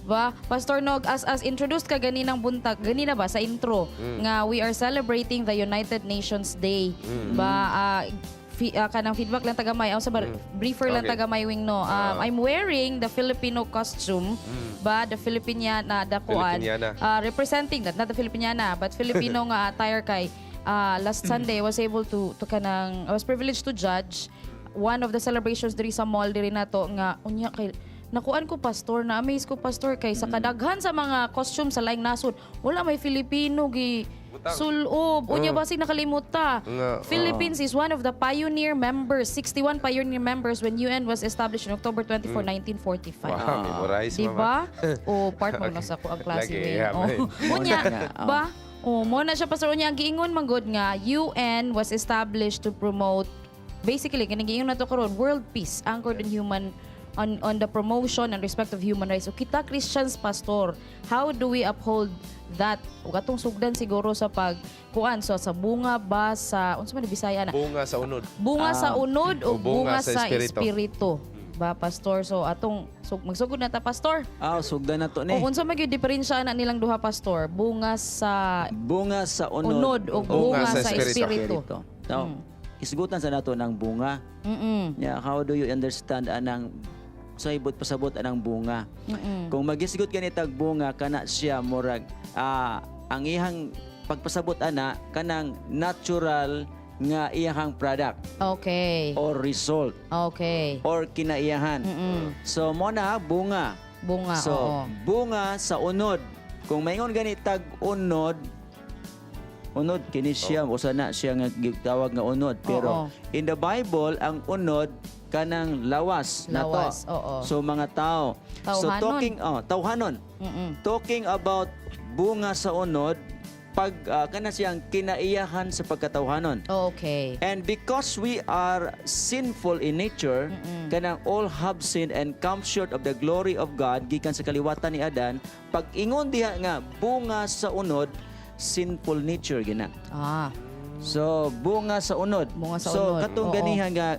[SPEAKER 6] Ba, Pastor Nog, as introduced ka ganinang buntag, ganina ba sa intro nga we are celebrating the United Nations Day. Ba kanang feedback lang tagamay, sa briefer lang tagamay wing no. I'm wearing the Filipino costume, ba the Filipiniana da kuan.
[SPEAKER 8] Filipiniana.
[SPEAKER 6] Representing that, not the Filipiniana, but Filipino nga attire kay last Sunday I was able to kanang I was privileged to judge one of the celebrations diri sa mall diri nato nga unya kay nakuan ko, Pastor, na amaze ko, Pastor, kay sa kadaghan sa mga costume sa laing nasod wala may Filipino gi
[SPEAKER 8] Butang.
[SPEAKER 6] sulob unya basig nakalimot ta.
[SPEAKER 8] Nga,
[SPEAKER 6] Philippines is one of the pioneer members, 61 pioneer members when UN was established on October 24, 1945.
[SPEAKER 8] Wow, memorize.
[SPEAKER 6] Diba? O part mo na sa ko ang klase
[SPEAKER 8] Lagi,
[SPEAKER 6] ni.
[SPEAKER 8] yeah,
[SPEAKER 6] Oh.
[SPEAKER 8] may.
[SPEAKER 6] Unya,
[SPEAKER 7] Nga, oh.
[SPEAKER 6] ba? Oh, mo na siya, Pastor, unya ang giingon man gud nga UN was established to promote basically kining giingon na to karon, world peace anchored in human on the promotion and respect of human rights. So kita Christians, Pastor, how do we uphold that? Ug atong sugdan siguro sa pag kuan so sa bunga ba sa unsa man ni Bisaya na?
[SPEAKER 8] Bunga sa unod.
[SPEAKER 6] Bunga sa unod o
[SPEAKER 8] O
[SPEAKER 6] bunga sa
[SPEAKER 8] espiritu.
[SPEAKER 6] espiritu. Ba, Pastor, so atong so, magsugod na ta, Pastor.
[SPEAKER 7] Ah, sugdan na to ni.
[SPEAKER 6] O unsa man gyud diferensya na nilang duha, Pastor? Bunga sa
[SPEAKER 7] Bunga sa unod,
[SPEAKER 6] Unod o bunga sa espiritu.
[SPEAKER 7] So, isgutan sa nato ng bunga. Yeah, how do you understand anang sa ibot pasabot anang bunga? Kung magisgot ganitag bunga kana siya murag ang iyang pagpasabot ana kanang natural nga iyahang product or result or kinaiyahan. So mo na bunga.
[SPEAKER 6] Bunga,
[SPEAKER 7] So
[SPEAKER 6] oo.
[SPEAKER 7] bunga sa unod. Kung maingon gani tag unod, Unod kini siya usa na siya nga gitawag nga unod, pero in the Bible ang unod kanang lawas nato.
[SPEAKER 6] Lawas, oo.
[SPEAKER 7] So mga tao. So
[SPEAKER 6] Tawhanon.
[SPEAKER 7] talking, oh, tawhanon. Talking about bunga sa unod pag kana siyang kinaiyahan sa pagkatawhanon. And because we are sinful in nature, kanang all have sinned and come short of the glory of God gikan sa kaliwatan ni Adan, pag ingon diha nga bunga sa unod, sinful nature gina. So bunga sa unod.
[SPEAKER 6] Bunga sa
[SPEAKER 7] so
[SPEAKER 6] unod.
[SPEAKER 7] Katong ganiha nga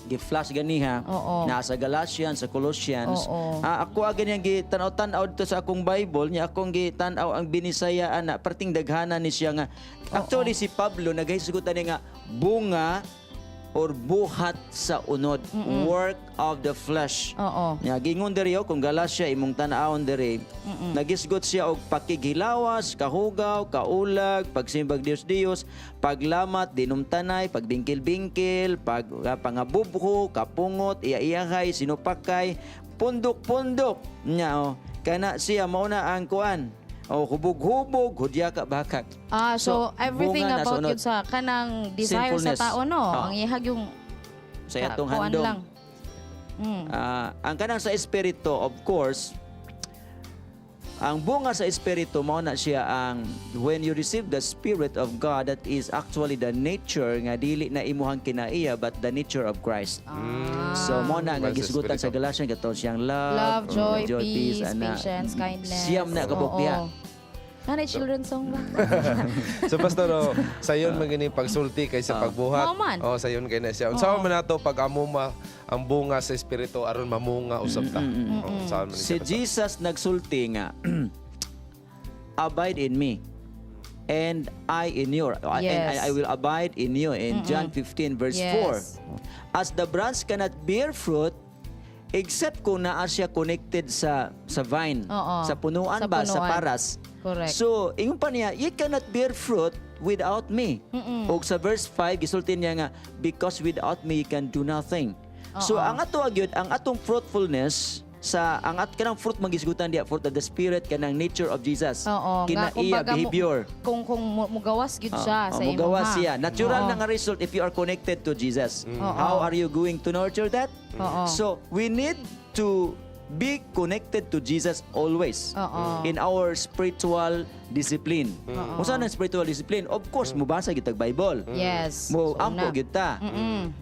[SPEAKER 7] gi-flash ganiha nasa Galatians, sa Colossians. Ako agad yang gitan-aw-tan-aw dito sa akong Bible niya, akong gitan-aw ang Binisaya ana, perting daghana ni siya nga actually si Pablo naghisgutan niya nga bunga or buhat sa unod, work of the flesh. Nya gingon diri, oh, kung Galatia imong tan-awon diri, nagisgot siya og pakighilawas, kahugaw, kaulag, pagsimbag Dios Dios, paglamat, dinumtanay, pagbingkil-bingkil, pag pangabubho, kapungot, iya-iyahay, sinupakay, pundok-pundok. Nya oh, kana siya mao na ang kuan. O hubog-hubog, hudya ka bakak.
[SPEAKER 6] Ah, so, everything
[SPEAKER 7] bunga na sa
[SPEAKER 6] about
[SPEAKER 7] unod.
[SPEAKER 6] yun sa kanang desire sa
[SPEAKER 7] Sinfulness.
[SPEAKER 6] tao, no? Ang ihag yung
[SPEAKER 7] Sa atong
[SPEAKER 6] kuan
[SPEAKER 7] handom.
[SPEAKER 6] lang.
[SPEAKER 7] Ang kanang sa espiritu, of course, ang bunga sa espiritu mao na siya ang when you receive the Spirit of God, that is actually the nature nga dili na imuhang kinaiya but the nature of Christ. So mao na nga
[SPEAKER 8] Bunga sa
[SPEAKER 7] gisgutan sa
[SPEAKER 8] espiritu.
[SPEAKER 7] Galatians kato siyang love,
[SPEAKER 6] Love, joy, peace,
[SPEAKER 7] ana.
[SPEAKER 6] patience, kindness.
[SPEAKER 7] Siyam na kabuk diha.
[SPEAKER 6] Nanay, children's song ba?
[SPEAKER 8] So pastor, oh, sayon man gini pagsulti kaysa pagbuhat.
[SPEAKER 6] Mao man.
[SPEAKER 8] Oh, sayon kay na siya. Unsa man nato pag amo ma ang bunga sa espiritu aron mamunga usab ta? Oh, unsa man ni
[SPEAKER 7] Si
[SPEAKER 8] siya, Pastor?
[SPEAKER 7] Jesus nagsulti nga, "Abide in me and I in you, and I will abide in you," in John 15 verse 4. As the branch cannot bear fruit except kung naa siya connected sa vine, sa punuan
[SPEAKER 6] Sa
[SPEAKER 7] ba, sa
[SPEAKER 6] punuan.
[SPEAKER 7] paras. So, ingon pa niya, "You cannot bear fruit without me." Og sa verse 5, gisulti niya nga, "Because without me, you can do nothing." So, ang ato agyud, ang atong fruitfulness, sa ang at kanang fruit magisgutan diya, fruit of the Spirit, kanang nature of Jesus.
[SPEAKER 6] Oo, nga,
[SPEAKER 7] Kinaiya
[SPEAKER 6] kumbaga
[SPEAKER 7] behavior.
[SPEAKER 6] Kung mugawas gyud siya sa
[SPEAKER 7] Oh, mugawas
[SPEAKER 6] imo, ha?
[SPEAKER 7] siya. Natural na nga result if you are connected to Jesus. How are you going to nurture that? So, we need to be connected to Jesus always in our spiritual discipline. Unsa nang spiritual discipline? Of course, mubasa gyud tag Bible. Mo
[SPEAKER 6] So,
[SPEAKER 7] ampo
[SPEAKER 6] una.
[SPEAKER 7] gyud ta.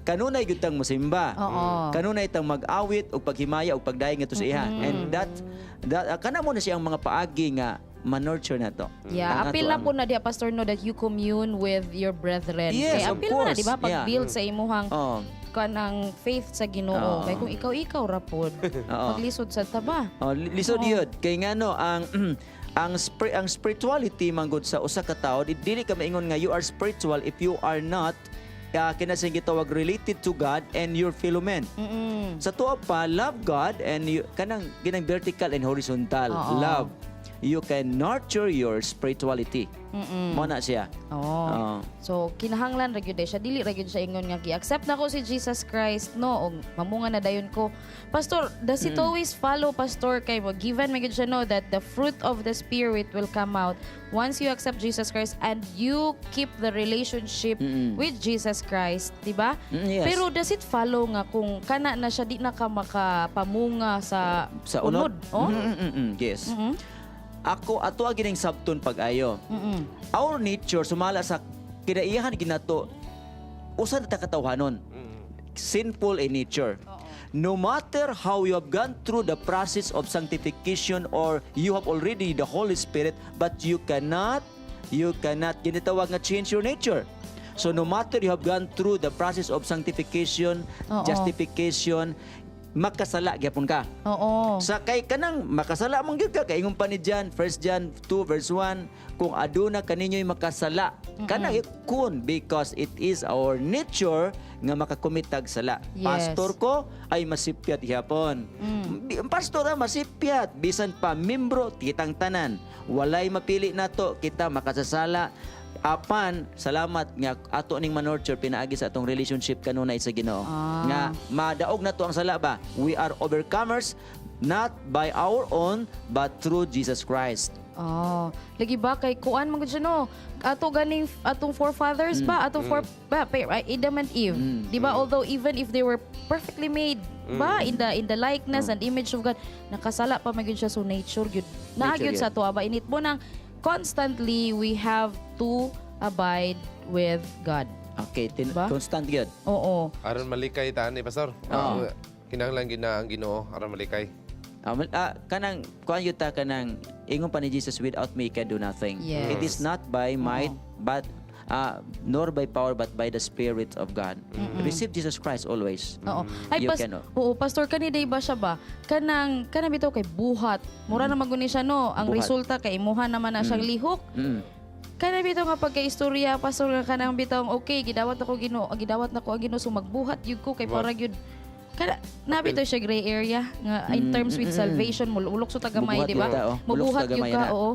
[SPEAKER 7] Kanunay gyud tang mosimba. Kanunay tang mag-awit og paghimaya og pagdayeg ngadto sa iya. And that kana mo na siya ang mga paagi nga ma-nurture na to.
[SPEAKER 6] Yeah,
[SPEAKER 7] Ang
[SPEAKER 6] apil
[SPEAKER 7] ato
[SPEAKER 6] na
[SPEAKER 7] ang-
[SPEAKER 6] po na diya, Pastor, no, that you commune with your brethren.
[SPEAKER 7] Yes,
[SPEAKER 6] Kay
[SPEAKER 7] of
[SPEAKER 6] apil na,
[SPEAKER 7] course.
[SPEAKER 6] di ba? Pag-build sa imuhang kanang faith sa Ginoo. Kay kung ikaw-ikaw ra pod, paglisod sa taba.
[SPEAKER 7] Oh, lisod yun. Kay ngano ang spirituality manggod sa usa ka tawo, dili ka maingon nga you are spiritual if you are not kinasing gitawag related to God and your fellow men. Sa tuwa pa, love God and you, kanang ginang vertical and horizontal love. You can nurture your spirituality. Mo na siya.
[SPEAKER 6] Oo. So kinahanglan ra gyud siya, dili ra gyud siya ingon nga gi-accept na ko si Jesus Christ, no, og mamunga na dayon ko. Pastor, does it always follow, Pastor, kay mo given man gyud siya, no, that the fruit of the Spirit will come out once you accept Jesus Christ and you keep the relationship with Jesus Christ, di ba?
[SPEAKER 7] Yes.
[SPEAKER 6] Pero does it follow nga kung kana na siya di na ka makapamunga sa
[SPEAKER 7] Sa unod?
[SPEAKER 6] Oh?
[SPEAKER 7] Yes. Ako ato gining sabton pag-ayo. Our nature sumala sa kinaiyahan ginato usa na ta katawhanon. Sinful in nature. No matter how you have gone through the process of sanctification or you have already the Holy Spirit, but you cannot ginitawag nga change your nature. So no matter you have gone through the process of sanctification, justification, makasala gyapon ka. Sa kay kanang makasala man gyud ka, kay ingon pa ni John, 1 John 2 verse 1, kung aduna kaninyo'y makasala, kanang kun, because it is our nature nga makakomit tag sala. Pastor ko ay masipyat gyapon. Pastor ah, masipyat bisan pa membro, kitang tanan. Walay mapili nato, kita makasasala. Apan salamat nga ato ning manurture pinaagi sa atong relationship kanunay sa Ginoo. Nga madaog nato ang sala ba? We are overcomers not by our own but through Jesus Christ.
[SPEAKER 6] Oh, lagi ba kay kuan man gud siya no. Ato ganing atong forefathers ba, atong fore ba, Adam and Eve. Di ba? Although even if they were perfectly made ba in the likeness and image of God, nakasala pa man gyud siya, so nature gyud. Naa
[SPEAKER 7] Nature
[SPEAKER 6] gyud sa
[SPEAKER 7] gyud.
[SPEAKER 6] ato ba init mo nang constantly we have to abide with God.
[SPEAKER 7] Okay, constant gyud.
[SPEAKER 6] Oo.
[SPEAKER 8] Aron malikay ta ni, Pastor.
[SPEAKER 7] Oo.
[SPEAKER 8] Ah, kinahanglan gyud na ang Ginoo aron malikay.
[SPEAKER 7] Kanang kuan gyud ta, kanang ingon pa ni Jesus, "Without me you can do nothing." It is not by might but nor by power but by the Spirit of God. Receive Jesus Christ always.
[SPEAKER 6] Oo. Ay,
[SPEAKER 7] You
[SPEAKER 6] pas,
[SPEAKER 7] cannot.
[SPEAKER 6] oo, Pastor, kani day ba siya ba? Kanang bitaw kay buhat. Mura na maguni siya no. Ang
[SPEAKER 7] Buhat.
[SPEAKER 6] resulta kay imuha naman na siyang lihok. Kanang bitaw nga pagka-istorya, Pastor, nga kanang bitaw okay, gidawat ako Ginoo, gidawat nako ang Ginoo, so magbuhat gyud ko kay
[SPEAKER 8] Buhat.
[SPEAKER 6] para gyud kana na bitaw siya gray area nga in terms with salvation, mulok so tagamay,
[SPEAKER 7] Mubuhat
[SPEAKER 6] di ba?
[SPEAKER 7] gyud ta, oh. Mulok
[SPEAKER 6] Mubuhat
[SPEAKER 7] sa
[SPEAKER 6] gyud
[SPEAKER 7] gamay
[SPEAKER 6] ka,
[SPEAKER 7] na.
[SPEAKER 6] oo.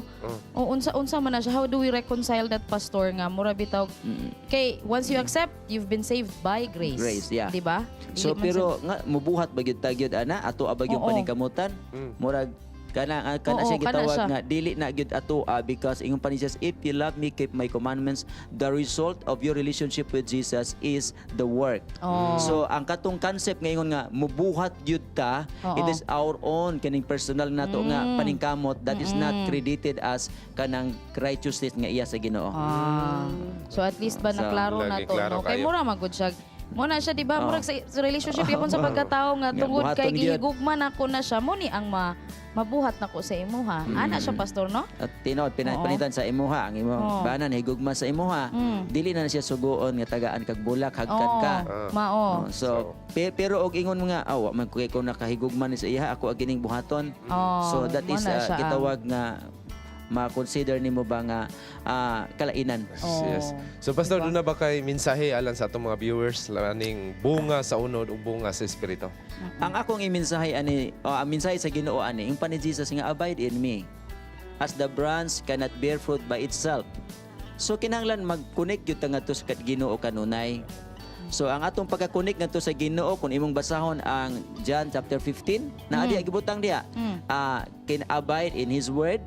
[SPEAKER 6] O unsa man na siya, how do we reconcile that, Pastor, nga mura bitaw kay once you accept, you've been saved by grace.
[SPEAKER 7] Grace, yeah.
[SPEAKER 6] Di ba?
[SPEAKER 7] So
[SPEAKER 6] Dili man
[SPEAKER 7] pero nga mubuhat ba gyud ta gyud ana ato ba gyud paningkamutan? Murag kana kana
[SPEAKER 6] Oo,
[SPEAKER 7] siya
[SPEAKER 6] kana
[SPEAKER 7] gitawag
[SPEAKER 6] siya.
[SPEAKER 7] nga dili na gyud ato because ingon pa ni Jesus, "If you love me, keep my commandments." The result of your relationship with Jesus is the work. So ang katong concept ngayon nga mubuhat gyud ta, it is our own kaning personal nato nga paningkamot that is not credited as kanang righteousness nga iya sa Ginoo.
[SPEAKER 6] Ah. So at least ba
[SPEAKER 7] So,
[SPEAKER 6] naklaro na
[SPEAKER 8] lagi
[SPEAKER 6] to,
[SPEAKER 8] klaro
[SPEAKER 6] no? Kay
[SPEAKER 8] kayo.
[SPEAKER 6] mura magud siya. Mo na siya, di ba?
[SPEAKER 7] Oo.
[SPEAKER 6] Murag sa relationship yapon sa pagkatao nga
[SPEAKER 7] Nga,
[SPEAKER 6] tungod kay
[SPEAKER 7] buhaton gyud.
[SPEAKER 6] gihigugma nako na siya, mo ni ang mabuhat nako sa imuha. Ana siya, Pastor, no?
[SPEAKER 7] At tinuod pinalitan sa imuha ang imong banan higugma sa imuha. Dili na siya suguon nga tagaan kag bulak, hagkan ka.
[SPEAKER 6] Mao.
[SPEAKER 7] Oh, so pero og ingon mo nga aw man ko nakahigugma ni sa iya, ako agining buhaton.
[SPEAKER 6] Oh,
[SPEAKER 7] So that
[SPEAKER 6] mo
[SPEAKER 7] is
[SPEAKER 6] na siya ang-
[SPEAKER 7] gitawag nga ma-consider nimo ba nga kalainan.
[SPEAKER 8] Yes. So Pastor, doon na ba kay mensahe alang sa atong mga viewers laning bunga sa unod ug bunga sa espiritu?
[SPEAKER 7] Ang akong imensahe ani, o ang mensahe sa Ginoo ani, yung pa ni Jesus nga, "Abide in me as the branch cannot bear fruit by itself." So kinahanglan mag-connect gyud ta ngadto sa Ginoo kanunay. So ang atong pagka-connect ngadto sa Ginoo, kung imong basahon ang John chapter 15, naa diya gibutang diya. Can abide in His word,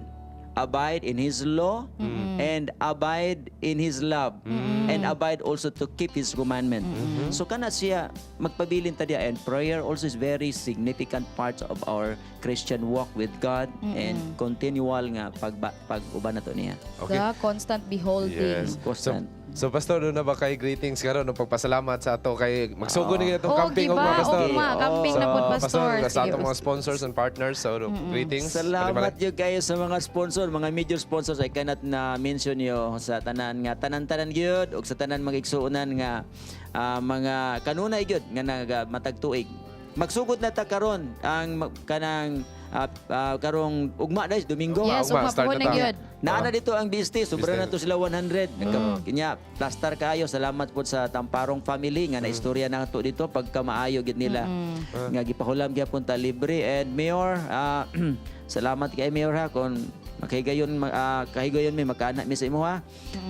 [SPEAKER 7] abide in His law, and abide in His love, and abide also to keep His commandment. So kana siya magpabilin ta diya, and prayer also is very significant part of our Christian walk with God and continual nga pag-uban nato niya.
[SPEAKER 8] Okay.
[SPEAKER 6] The constant beholding.
[SPEAKER 8] Yes. So,
[SPEAKER 7] Constant.
[SPEAKER 8] so Pastor, doon na ba kay greetings karon no pagpasalamat sa ato kay magsugod ni atong
[SPEAKER 6] Oh,
[SPEAKER 8] camping
[SPEAKER 6] giba,
[SPEAKER 8] ugma, Pastor.
[SPEAKER 6] ugma, camping na pud, Pastor.
[SPEAKER 8] Sa
[SPEAKER 6] Sige,
[SPEAKER 8] atong mga sponsors and partners, so greetings.
[SPEAKER 7] Salamat yun kayo sa mga sponsor, mga major sponsors. I cannot na mention yo sa tanan nga tanan-tanan gyud ug sa tanan mga igsuonan nga mga kanunay gyud nga naga matag tuig. Magsugod na ta karon ang kanang karong ugma dahil Domingo.
[SPEAKER 6] Yes,
[SPEAKER 8] Ugma,
[SPEAKER 6] ugma
[SPEAKER 8] start
[SPEAKER 6] po
[SPEAKER 8] na
[SPEAKER 6] na
[SPEAKER 8] ta.
[SPEAKER 6] gyud.
[SPEAKER 7] Naa na dito ang BST, sobra na to sila 100. Nagka, Kanya, plaster kayo. Salamat po sa Tamparong family nga na-istorya na to dito pagka maayo gid nila. Nga gipahulam gyapon ta libre, and Mayor, salamat kay Mayor ha kung makahigayon kahigayon mi makaana mi sa imo ha.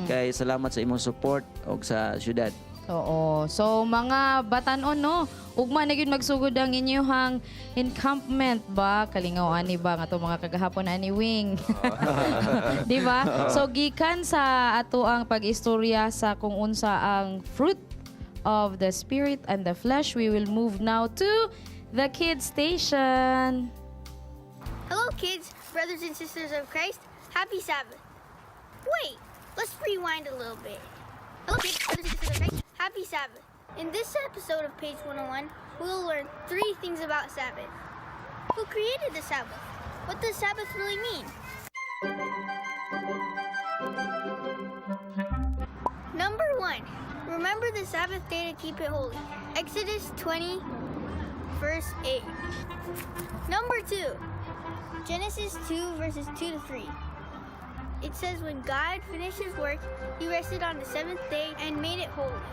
[SPEAKER 7] Kay salamat sa imong support og sa syudad.
[SPEAKER 6] Oo. So mga batanon no, ugma na gyud magsugod ang inyong encampment ba, kalingaw ani ba nga to mga kagahapon ani wing. Di ba? So gikan sa ato ang pag-istorya sa kung unsa ang fruit of the spirit and the flesh, we will move now to the kids station.
[SPEAKER 1] Hello, kids, brothers and sisters of Christ. Happy Sabbath. Wait, let's rewind a little bit. Hello, kids, brothers and sisters of Christ. Happy Sabbath. In this episode of Page 101, we will learn three things about Sabbath. Who created the Sabbath? What does Sabbath really mean? Number 1, remember the Sabbath day to keep it holy. Exodus 20, verse 8. Number 2, Genesis 2, verses 2 to 3. It says, when God finished his work, he rested on the seventh day and made it holy.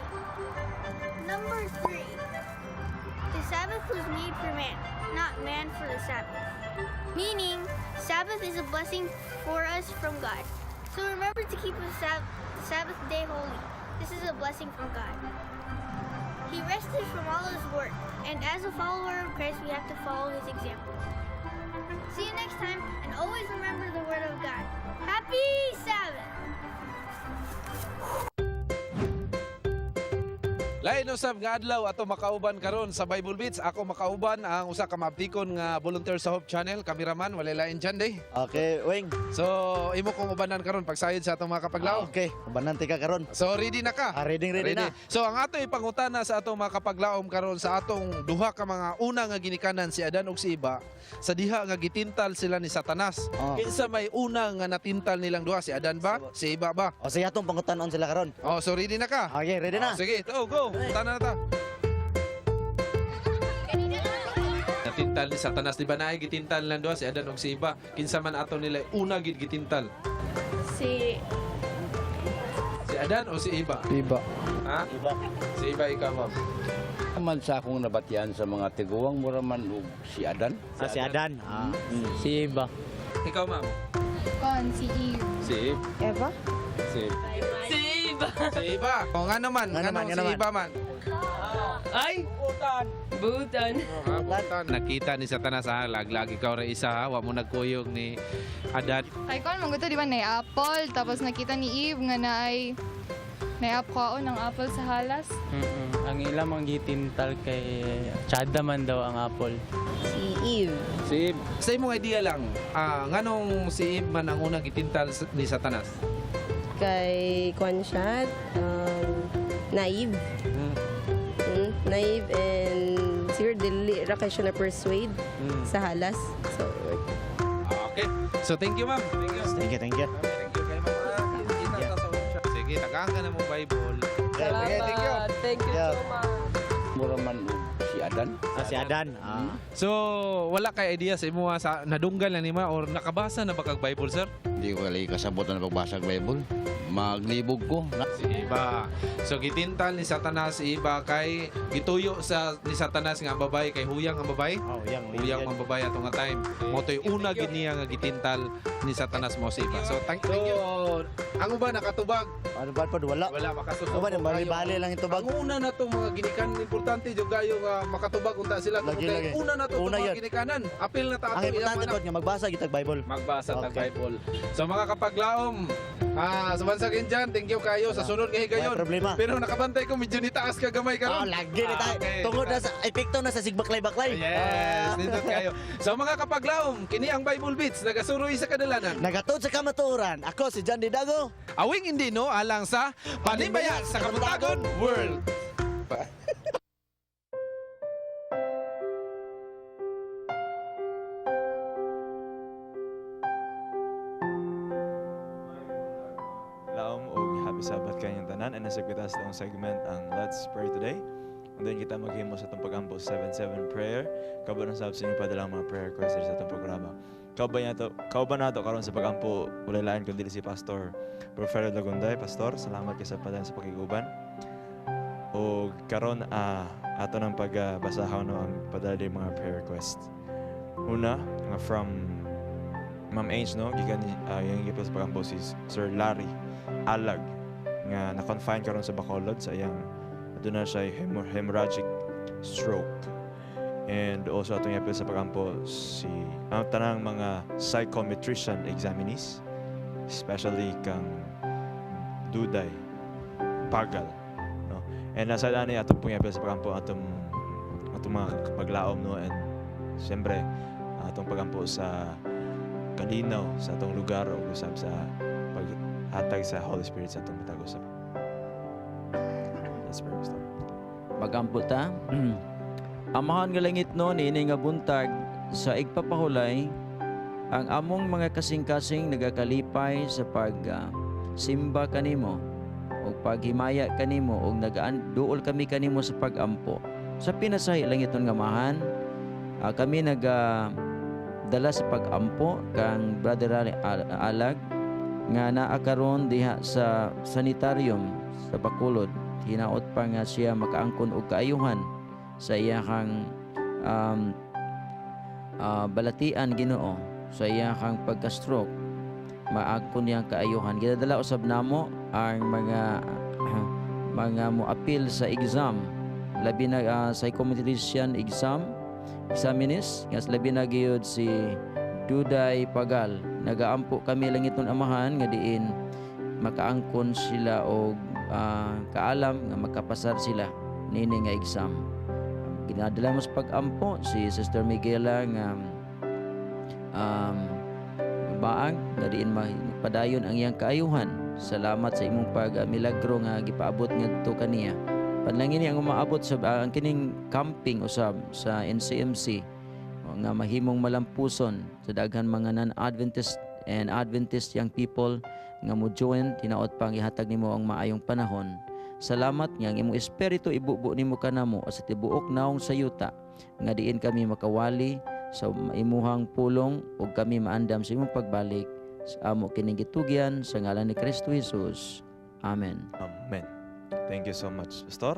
[SPEAKER 1] Number 3, the Sabbath was made for man, not man for the Sabbath. Meaning, Sabbath is a blessing for us from God. So remember to keep the Sabbath day holy. This is a blessing from God. He rested from all his work, and as a follower of Christ, we have to follow his example. See you next time, and always remember the Word of God. Happy Sabbath!
[SPEAKER 8] Lain usab nga adlaw ato makauban karon sa Bible Beats. Ako makauban ang usa ka maabtikon nga volunteer sa Hope Channel, cameraman, walay lain dyan day.
[SPEAKER 2] Okay, Wing.
[SPEAKER 8] So, imo kong ubanan karon pagsayod sa atong mga kapaglaom.
[SPEAKER 2] Okay, ubanan tika karon.
[SPEAKER 8] So, ready na ka?
[SPEAKER 2] Ah, ready, ready na.
[SPEAKER 8] So, ang ato ipangutana sa atong mga kapaglaom karon sa atong duha ka mga una nga ginikanan si Adan ug si Iba sa diha nga gitintal sila ni Satanas.
[SPEAKER 2] Oh.
[SPEAKER 8] Kinsa may una nga natintal nilang duha, si Adan ba? Si Iba ba?
[SPEAKER 2] O sige, atong pangutanon sila karon.
[SPEAKER 8] Oh, so ready na ka?
[SPEAKER 2] Okay, ready na.
[SPEAKER 8] Oh, sige, go, go. Tana na ta. Natintal ni Satanas, di ba naay gitintal lang duha si Adan ug si Iba? Kinsa man ato nila una gid gitintal?
[SPEAKER 3] Si
[SPEAKER 8] Si Adan o si Iba?
[SPEAKER 12] Iba.
[SPEAKER 8] Ha?
[SPEAKER 2] Iba.
[SPEAKER 8] Si Iba ikaw, ma'am.
[SPEAKER 12] Man sa akong nabatian sa mga tiguang mura man og si Adan.
[SPEAKER 2] Ah, si Adan. Ah.
[SPEAKER 12] Si Iba.
[SPEAKER 8] Ikaw, ma'am.
[SPEAKER 23] Kon, si Eve.
[SPEAKER 8] Si Eve.
[SPEAKER 23] Eva?
[SPEAKER 8] Si Eve.
[SPEAKER 3] Si Iba.
[SPEAKER 8] Si Iba. O nga naman,
[SPEAKER 2] Nga
[SPEAKER 8] nga
[SPEAKER 2] naman,
[SPEAKER 8] naman
[SPEAKER 2] nga
[SPEAKER 8] si
[SPEAKER 2] naman.
[SPEAKER 8] Iba man.
[SPEAKER 3] Ay! Butan. Butan.
[SPEAKER 8] Butan. Nakita ni Satanas ha, laglag ikaw ra isa ha, wa mo nagkuyog ni Adan.
[SPEAKER 23] Kay kon, mangguto di ba na apple, tapos nakita ni Eve nga naay naay ng apple sa halas.
[SPEAKER 24] Ang ilang mang gitintal kay Chada man daw ang apple.
[SPEAKER 3] Si Eve.
[SPEAKER 8] Si Eve. Sa imong idea lang, nganong si Eve man ang unang gitintal ni Satanas?
[SPEAKER 25] Kay kwan siya, naive. Naive and siguro dili ra kay siya na persuade sa halas. So,
[SPEAKER 8] Okay. So thank you, ma'am. Thank you.
[SPEAKER 2] Thank you, thank you.
[SPEAKER 8] Thank you kay ma'am. Kita ta sa workshop. Sige, tagaan ka na mong Bible.
[SPEAKER 3] Salamat.
[SPEAKER 8] Sige, thank you.
[SPEAKER 3] Thank you so much.
[SPEAKER 12] Mura man og si Adan.
[SPEAKER 2] Ah, si Adan. Ah.
[SPEAKER 8] So, wala kay idea sa imo ha, sa nadunggan lang nima or nakabasa na ba kag Bible, sir?
[SPEAKER 12] Hindi ko lagi kasabot na pagbasa og Bible. Maglibog ko.
[SPEAKER 8] Si Iba. So gitintal ni Satanas si Iba kay gituyo sa ni Satanas nga ang babae kay huyang ang babae.
[SPEAKER 2] Oh, huyang,
[SPEAKER 8] huyang ang babae ato nga time. Mo to'y una gid niya nga gitintal ni Satanas mo si Iba. So thank you. Ang uban nakatubag.
[SPEAKER 2] Ano ba pod wala?
[SPEAKER 8] Wala makasusuko.
[SPEAKER 2] Uban bali-bali lang itubag.
[SPEAKER 8] Ang una na itong mga ginikan importante jud kayo nga makatubag unta sila
[SPEAKER 2] Lagi,
[SPEAKER 8] tungod kay
[SPEAKER 2] lagi.
[SPEAKER 8] una na to
[SPEAKER 2] Una
[SPEAKER 8] mga
[SPEAKER 2] yun.
[SPEAKER 8] ginikanan. Apil na ta
[SPEAKER 2] Ang
[SPEAKER 8] ato ilang
[SPEAKER 2] importante
[SPEAKER 8] anak.
[SPEAKER 2] pod nga magbasa gitag Bible.
[SPEAKER 8] Magbasa tag
[SPEAKER 2] Okay.
[SPEAKER 8] Bible. So mga kapaglaom, sa bansa dyan, thank you kayo sa sunod nga higayon.
[SPEAKER 2] Wala problema.
[SPEAKER 8] Pero nakabantay ko medyo nitaas ka gamay karon.
[SPEAKER 2] Oh, lagi na tayo.
[SPEAKER 8] Okay.
[SPEAKER 2] Tungod na sa epekto na sa sigbaklay-baklay.
[SPEAKER 8] Yes, nindot kayo. So mga kapaglaom, kini ang Bible Beats nagasuroy sa kadalanan.
[SPEAKER 2] Nagatod sa kamatuoran. Ako si John Didago.
[SPEAKER 8] Awing hindi no alang sa Panimbaya sa Kabuntagon World.
[SPEAKER 4] Laom og happy Sabbath kanyang tanan and nasa kita sa atong segment ang Let's Pray Today. And then kita maghimo sa atong pagampo 7-7 prayer. Kabalo na sab sa inyong padalang mga prayer requests diri sa atong programa. Kauban nato karon sa pagampo walay lain kundi si Pastor Porferio Lagunday. Pastor, salamat kay sa padayon sa pakiguban. Og karon ato nang pagbasahon no ang padala diri mga prayer request. Una, nga from Ma'am Ange no, gikan yung gipil sa pagampo si Sir Larry Alag nga na-confine karon sa Bacolod sa iyang aduna siya hemorrhagic stroke. And also atong iapil sa pagampo si ang tanang mga psychometrician examinees, especially kang Duday Pagal, no. And nasa ani atong pong iapil sa pagampo atong atong mga kapaglaom no, and siyempre atong pagampo sa kalinaw sa atong lugar o usab sa paghatag sa Holy Spirit sa atong matag usab. Let's pray, Pastor.
[SPEAKER 7] Magampo ta. Amahan nga langit no niini nga buntag sa igpapahulay ang among mga kasing-kasing nagakalipay sa pag simba kanimo ug paghimaya kanimo ug nagaan duol kami kanimo sa pagampo. Sa pinasahi langiton nga amahan, kami naga dala sa pagampo kang Brother Alag nga naa karon diha sa sanitarium sa Bacolod. Hinaot pa nga siya makaangkon og kaayuhan sa iyahang balatian Ginoo, sa iyahang pagka-stroke maangkon niyang kaayuhan. Ginadala usab namo ang mga mga moapil sa exam, labi na psychometrician exam examinees, nga labi na gyud si Duday Pagal. Nagaampo kami langiton Amahan nga diin makaangkon sila og kaalam nga makapasar sila nini nga exam. Ginadala mo sa pag-ampo si Sister Miguela nga baang nga diin padayon ang iyang kaayuhan. Salamat sa imong pag-milagro nga gipaabot ngadto kaniya. Panlangin ang umaabot sa ang kining camping usab sa NCMC nga mahimong malampuson sa daghan mga non-Adventist and Adventist young people nga mo join, hinaot pang ihatag nimo ang maayong panahon. Salamat nga ang imong espiritu ibubo nimo kanamo sa tibuok naong sa yuta nga diin kami makawali sa imuhang pulong ug kami maandam sa imong pagbalik sa amo kining gitugyan sa ngalan ni Kristo Jesus. Amen.
[SPEAKER 4] Amen. Thank you so much, Pastor.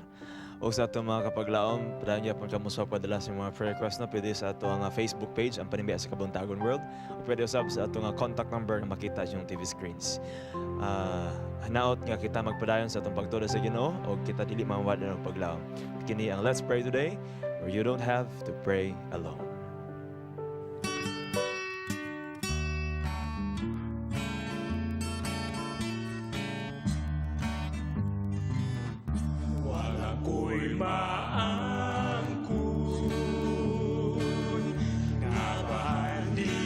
[SPEAKER 4] O sa atong mga kapaglaom, padayon gyapon kamo sa padala sa mga prayer request na pwede sa atong Facebook page, ang Panimbaya sa Kabuntagon World, o pwede usab sa atong contact number na makita sa inyong TV screens. Hanaot nga kita magpadayon sa atong pagtuo sa Ginoo o kita dili mawad ang paglaom. Kini ang Let's Pray Today, where you don't have to pray alone.
[SPEAKER 14] Wala ko'y maangkon nga bandidinhi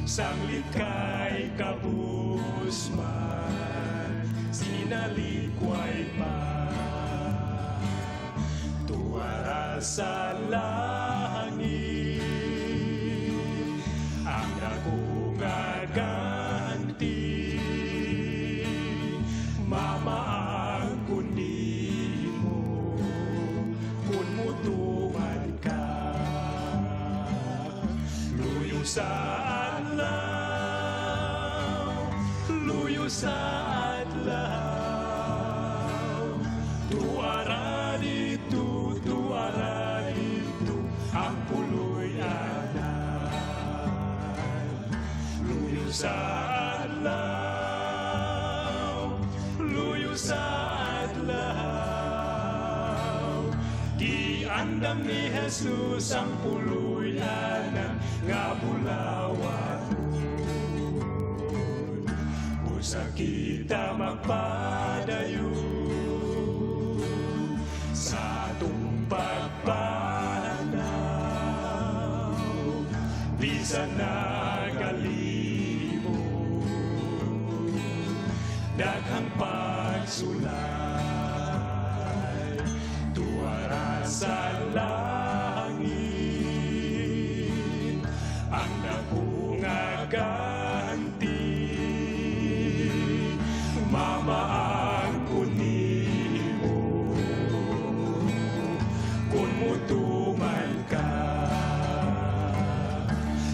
[SPEAKER 14] sanglit kay kabus man sinalikway pa tuara sa langit ang dako nga ganti mamaangkon nimo kun mutuman ka luyo sa adlaw, luyo sa adlaw, tuara dito, tuara dito ang puloy-anan, luyo sa adlaw, luyo sa adlaw, giandam ni Jesus ang puloy-anan nga bulawan. Busa kita magpadayon sa atong pagpanaw bisan nagalibot daghang pagsulay tuara sa langit ang dako nga ganti mamaangkon nimo kun mutuman ka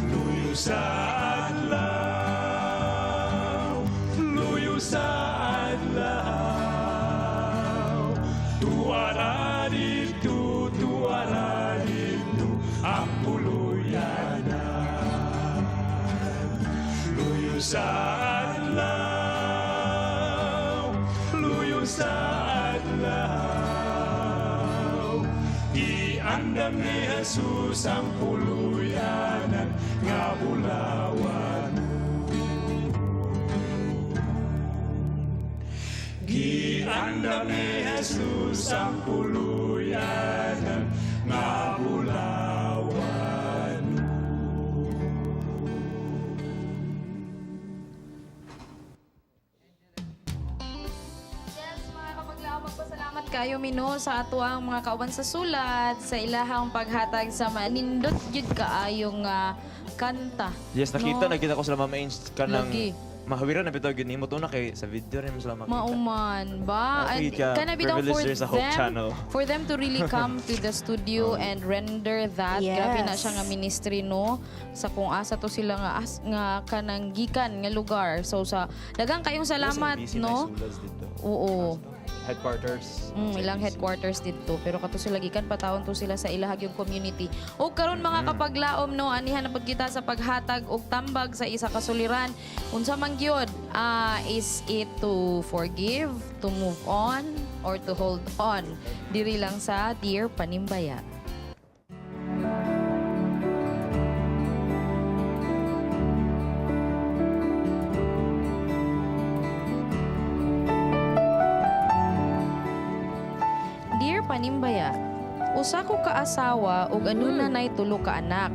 [SPEAKER 14] luyo sa adlaw, luyo sa adlaw, tuara dito, tuara dito ang puloy-anan, luyo sa adlaw, luyo sa adlaw, giandam ni Jesus ang puloy-anan nga bulawan, giandam ni Jesus ang puloy-anan nga bulawan.
[SPEAKER 6] Yes, mga kapaglaom, magpasalamat kayo mino sa atuang mga kauban sa sulat, sa ilahang paghatag sa manindot gyud kaayong kanta.
[SPEAKER 4] Yes, nakita,
[SPEAKER 6] No?
[SPEAKER 4] nakita ko sila Mama Ange kanang
[SPEAKER 6] Lagi.
[SPEAKER 4] Mahawiran na bitaw gyud nimo to na kay sa video rin mo sila makita.
[SPEAKER 6] Mauman ba?
[SPEAKER 4] Okay
[SPEAKER 6] And
[SPEAKER 4] ka,
[SPEAKER 6] kana bitaw
[SPEAKER 4] privilege
[SPEAKER 6] for
[SPEAKER 4] there sa Hope
[SPEAKER 6] them,
[SPEAKER 4] Channel.
[SPEAKER 6] for them to really come to the studio and render that. Grabe na siya nga ministry, no? Sa kung asa to sila nga nga kanang gikan nga lugar. So sa daghang kayong salamat,
[SPEAKER 4] NBC
[SPEAKER 6] no?
[SPEAKER 4] na isulas dito.
[SPEAKER 6] Oo.
[SPEAKER 4] Headquarters.
[SPEAKER 6] Ilang headquarters dito pero kato sila gikan patawon to sila sa ilahag yung community. O karon mga kapaglaom, no, anihan na pud kita sa paghatag og tambag sa isa ka suliran. Unsa man gyud, is it to forgive, to move on or to hold on? Diri lang sa Dear Panimbaya. panimbaya. Usa ko ka asawa ug aduna nay tulo ka anak.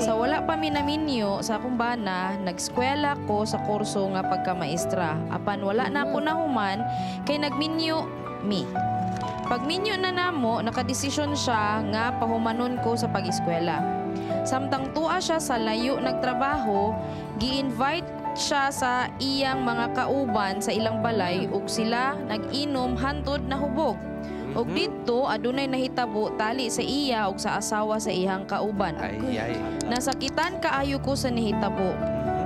[SPEAKER 6] Sa wala pa mi naminyo sa akong bana, nagskwela ko sa kurso nga pagkamaestra. Apan wala na ako nahuman kay nagminyo mi. Pagminyo na namo, nakadesisyon siya nga pahumanon ko sa pag-eskwela. Samtang tuwa siya sa layo nagtrabaho, gi-invite siya sa iyang mga kauban sa ilang balay ug sila nag-inom hantod na hubog. Ug didto adunay nahitabo tali sa iya ug sa asawa sa iyang kauban.
[SPEAKER 8] Ay, ay.
[SPEAKER 6] Nasakitan kaayo ko sa nahitabo.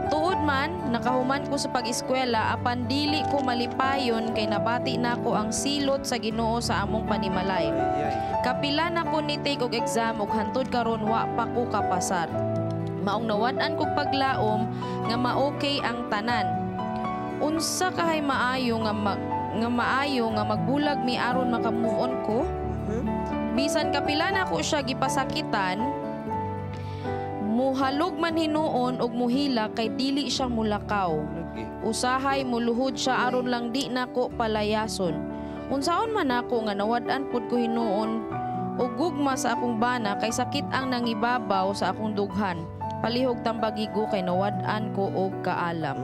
[SPEAKER 6] Tuod man, nakahuman ko sa pag-eskwela apan dili ko malipayon kay nabati nako ang silot sa Ginoo sa among panimalay. Kapila na ko ni take og exam ug hantod karon wa pa ko kapasar. Maong nawad-an kog paglaom nga ma-okay ang tanan. Unsa kahay maayo nga nga maayo nga magbulag mi aron maka-move on ko? Bisan kapila na ko siya gipasakitan, muhalog man hinuon og muhila kay dili siya mulakaw. Usahay muluhod siya aron lang di nako palayason. Unsaon man ako nga nawad-an pud ko hinuon og gugma sa akong bana kay sakit ang nangibabaw sa akong dughan. Palihog tambagigo kay nawad-an ko og kaalam.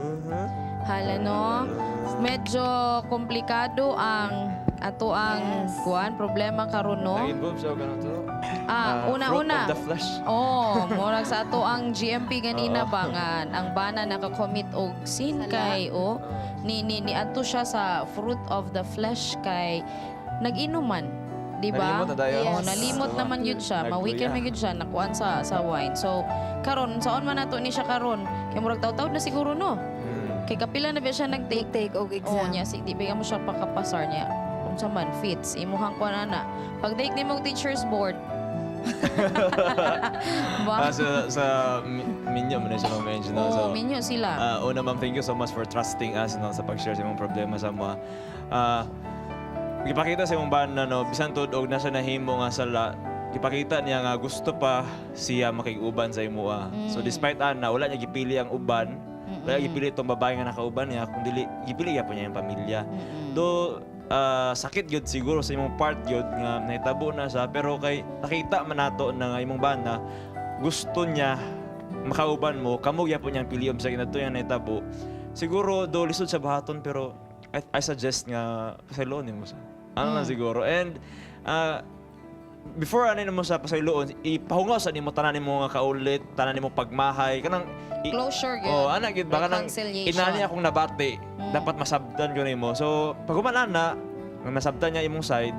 [SPEAKER 6] Hala no, medyo komplikado ang ato ang kuan problema karon no.
[SPEAKER 4] Nag-involve siya og ano to?
[SPEAKER 6] Una-una.
[SPEAKER 4] Fruit of the flesh.
[SPEAKER 6] Oh, murag sa ato ang GMP ganina
[SPEAKER 4] Oo.
[SPEAKER 6] ba nga ang bana naka-commit og sin kay o ni ni niadto siya sa fruit of the flesh kay nag-inuman, di ba?
[SPEAKER 4] Nalimot na dayon.
[SPEAKER 6] Oh, nalimot naman yun siya. Mawiken
[SPEAKER 4] Nagluya.
[SPEAKER 6] man yun siya nakuan sa wine. So karon saon man nato ni siya karon? Kay murag taw-taw na siguro no. Kay kapila na ba siya nag-take
[SPEAKER 5] take og exam.
[SPEAKER 6] Oh, niya si di ba mo siya pakapasar niya. Unsa man fits imuhang kuan ana. Pag take nimo og teachers board. Ba?
[SPEAKER 4] Sa minyo mo na siya ma-mention. No?
[SPEAKER 6] Oo,
[SPEAKER 4] So,
[SPEAKER 6] minyo sila.
[SPEAKER 4] Una ma'am, thank you so much for trusting us, no, sa pag-share sa imong problema sa mga. Gipakita sa imong bana, no, bisan tuod og nasa nahimo nga sala, gipakita niya nga gusto pa siya makig-uban sa imuha. So despite ana, wala niya gipili ang uban. Wala niya gipili itong babae nga nakauban niya, kung dili gipili gyapon niya yung pamilya. Do sakit gyud siguro sa imong part gyud nga nahitabo na siya, pero kay nakita man nato na nga imong bana gusto niya makauban mo, kamo gyapon niyang piliom sa kinato yang nahitabo. Siguro do lisod sa bahaton, pero I suggest nga pasayloon nimo sa. Ano lang siguro. And before ano nimo sa pasayloon, ipahungaw sa nimo tanan nimo nga kaulit, tanan nimo pagmahay, kanang
[SPEAKER 6] Closure gyud.
[SPEAKER 4] Oh, ana gyud ba kanang
[SPEAKER 6] Reconciliation.
[SPEAKER 4] inani akong nabati, dapat masabdan ko nimo. So pag human ana, nga nasabdan niya imong side,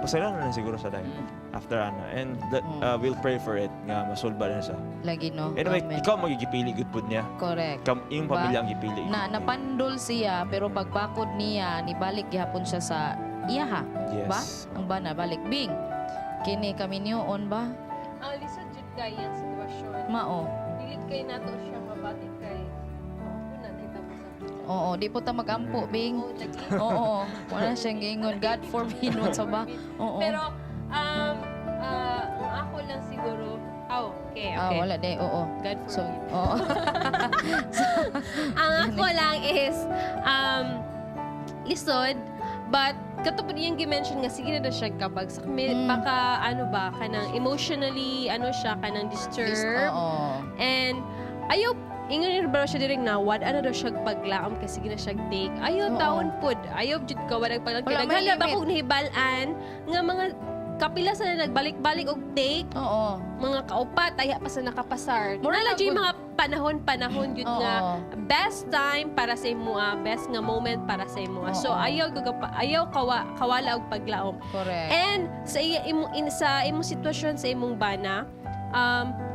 [SPEAKER 4] pasayloon na lang siguro sa dayon. After ana. And that, we'll pray for it nga masulba na siya.
[SPEAKER 6] Lagi no.
[SPEAKER 4] Anyway,
[SPEAKER 6] Amen.
[SPEAKER 4] ikaw magigipili gud pud niya.
[SPEAKER 6] Correct.
[SPEAKER 4] Kam, iyong
[SPEAKER 6] Ba?
[SPEAKER 4] pamilya ang gipili.
[SPEAKER 6] Na napandol siya pero pagbakod niya nibalik gihapon siya sa iyaha.
[SPEAKER 4] Yes.
[SPEAKER 6] Ba? Ang bana balik bing. Kini kami on ba?
[SPEAKER 3] Ang lisod jud kay ang sitwasyon.
[SPEAKER 6] Mao.
[SPEAKER 3] Dili kay nato siya mabati kay una nahitabo sa
[SPEAKER 6] Oo, di po ta magampo, Bing. Oo, wala siyang giingon. God forbid, unsa ba? Oo.
[SPEAKER 3] Pero ang ako lang siguro, oh, okay,
[SPEAKER 6] Ah,
[SPEAKER 3] okay.
[SPEAKER 6] wala di, oo.
[SPEAKER 3] God
[SPEAKER 6] So, oo.
[SPEAKER 3] Ang ako lang is lisod, but katupad niyang gi-mention nga sige na daw siya kabagsak. May, baka ano ba kanang emotionally ano siya kanang disturb.
[SPEAKER 6] Oo.
[SPEAKER 3] And ayaw ingon ni ba siya direct na wad ano daw siya paglaom kasi sige na siya take. Ayaw taon pud. Ayaw jud ka wad paglaom.
[SPEAKER 6] Wala
[SPEAKER 3] Kay
[SPEAKER 6] may
[SPEAKER 3] daghan na ba
[SPEAKER 6] limit.
[SPEAKER 3] kog nahibal-an nga mga kapila sa nagbalik-balik og take.
[SPEAKER 6] Oo.
[SPEAKER 3] Mga kaupat aya pa sa nakapasar.
[SPEAKER 6] Mura
[SPEAKER 3] Mura
[SPEAKER 6] lang
[SPEAKER 3] jud
[SPEAKER 6] gud.
[SPEAKER 3] mga panahon-panahon jud nga best time para sa imo, best nga moment para sa imo. So ayaw ayaw kawala og paglaom.
[SPEAKER 6] Correct.
[SPEAKER 3] And sa iya imo sa imong sitwasyon sa imong bana,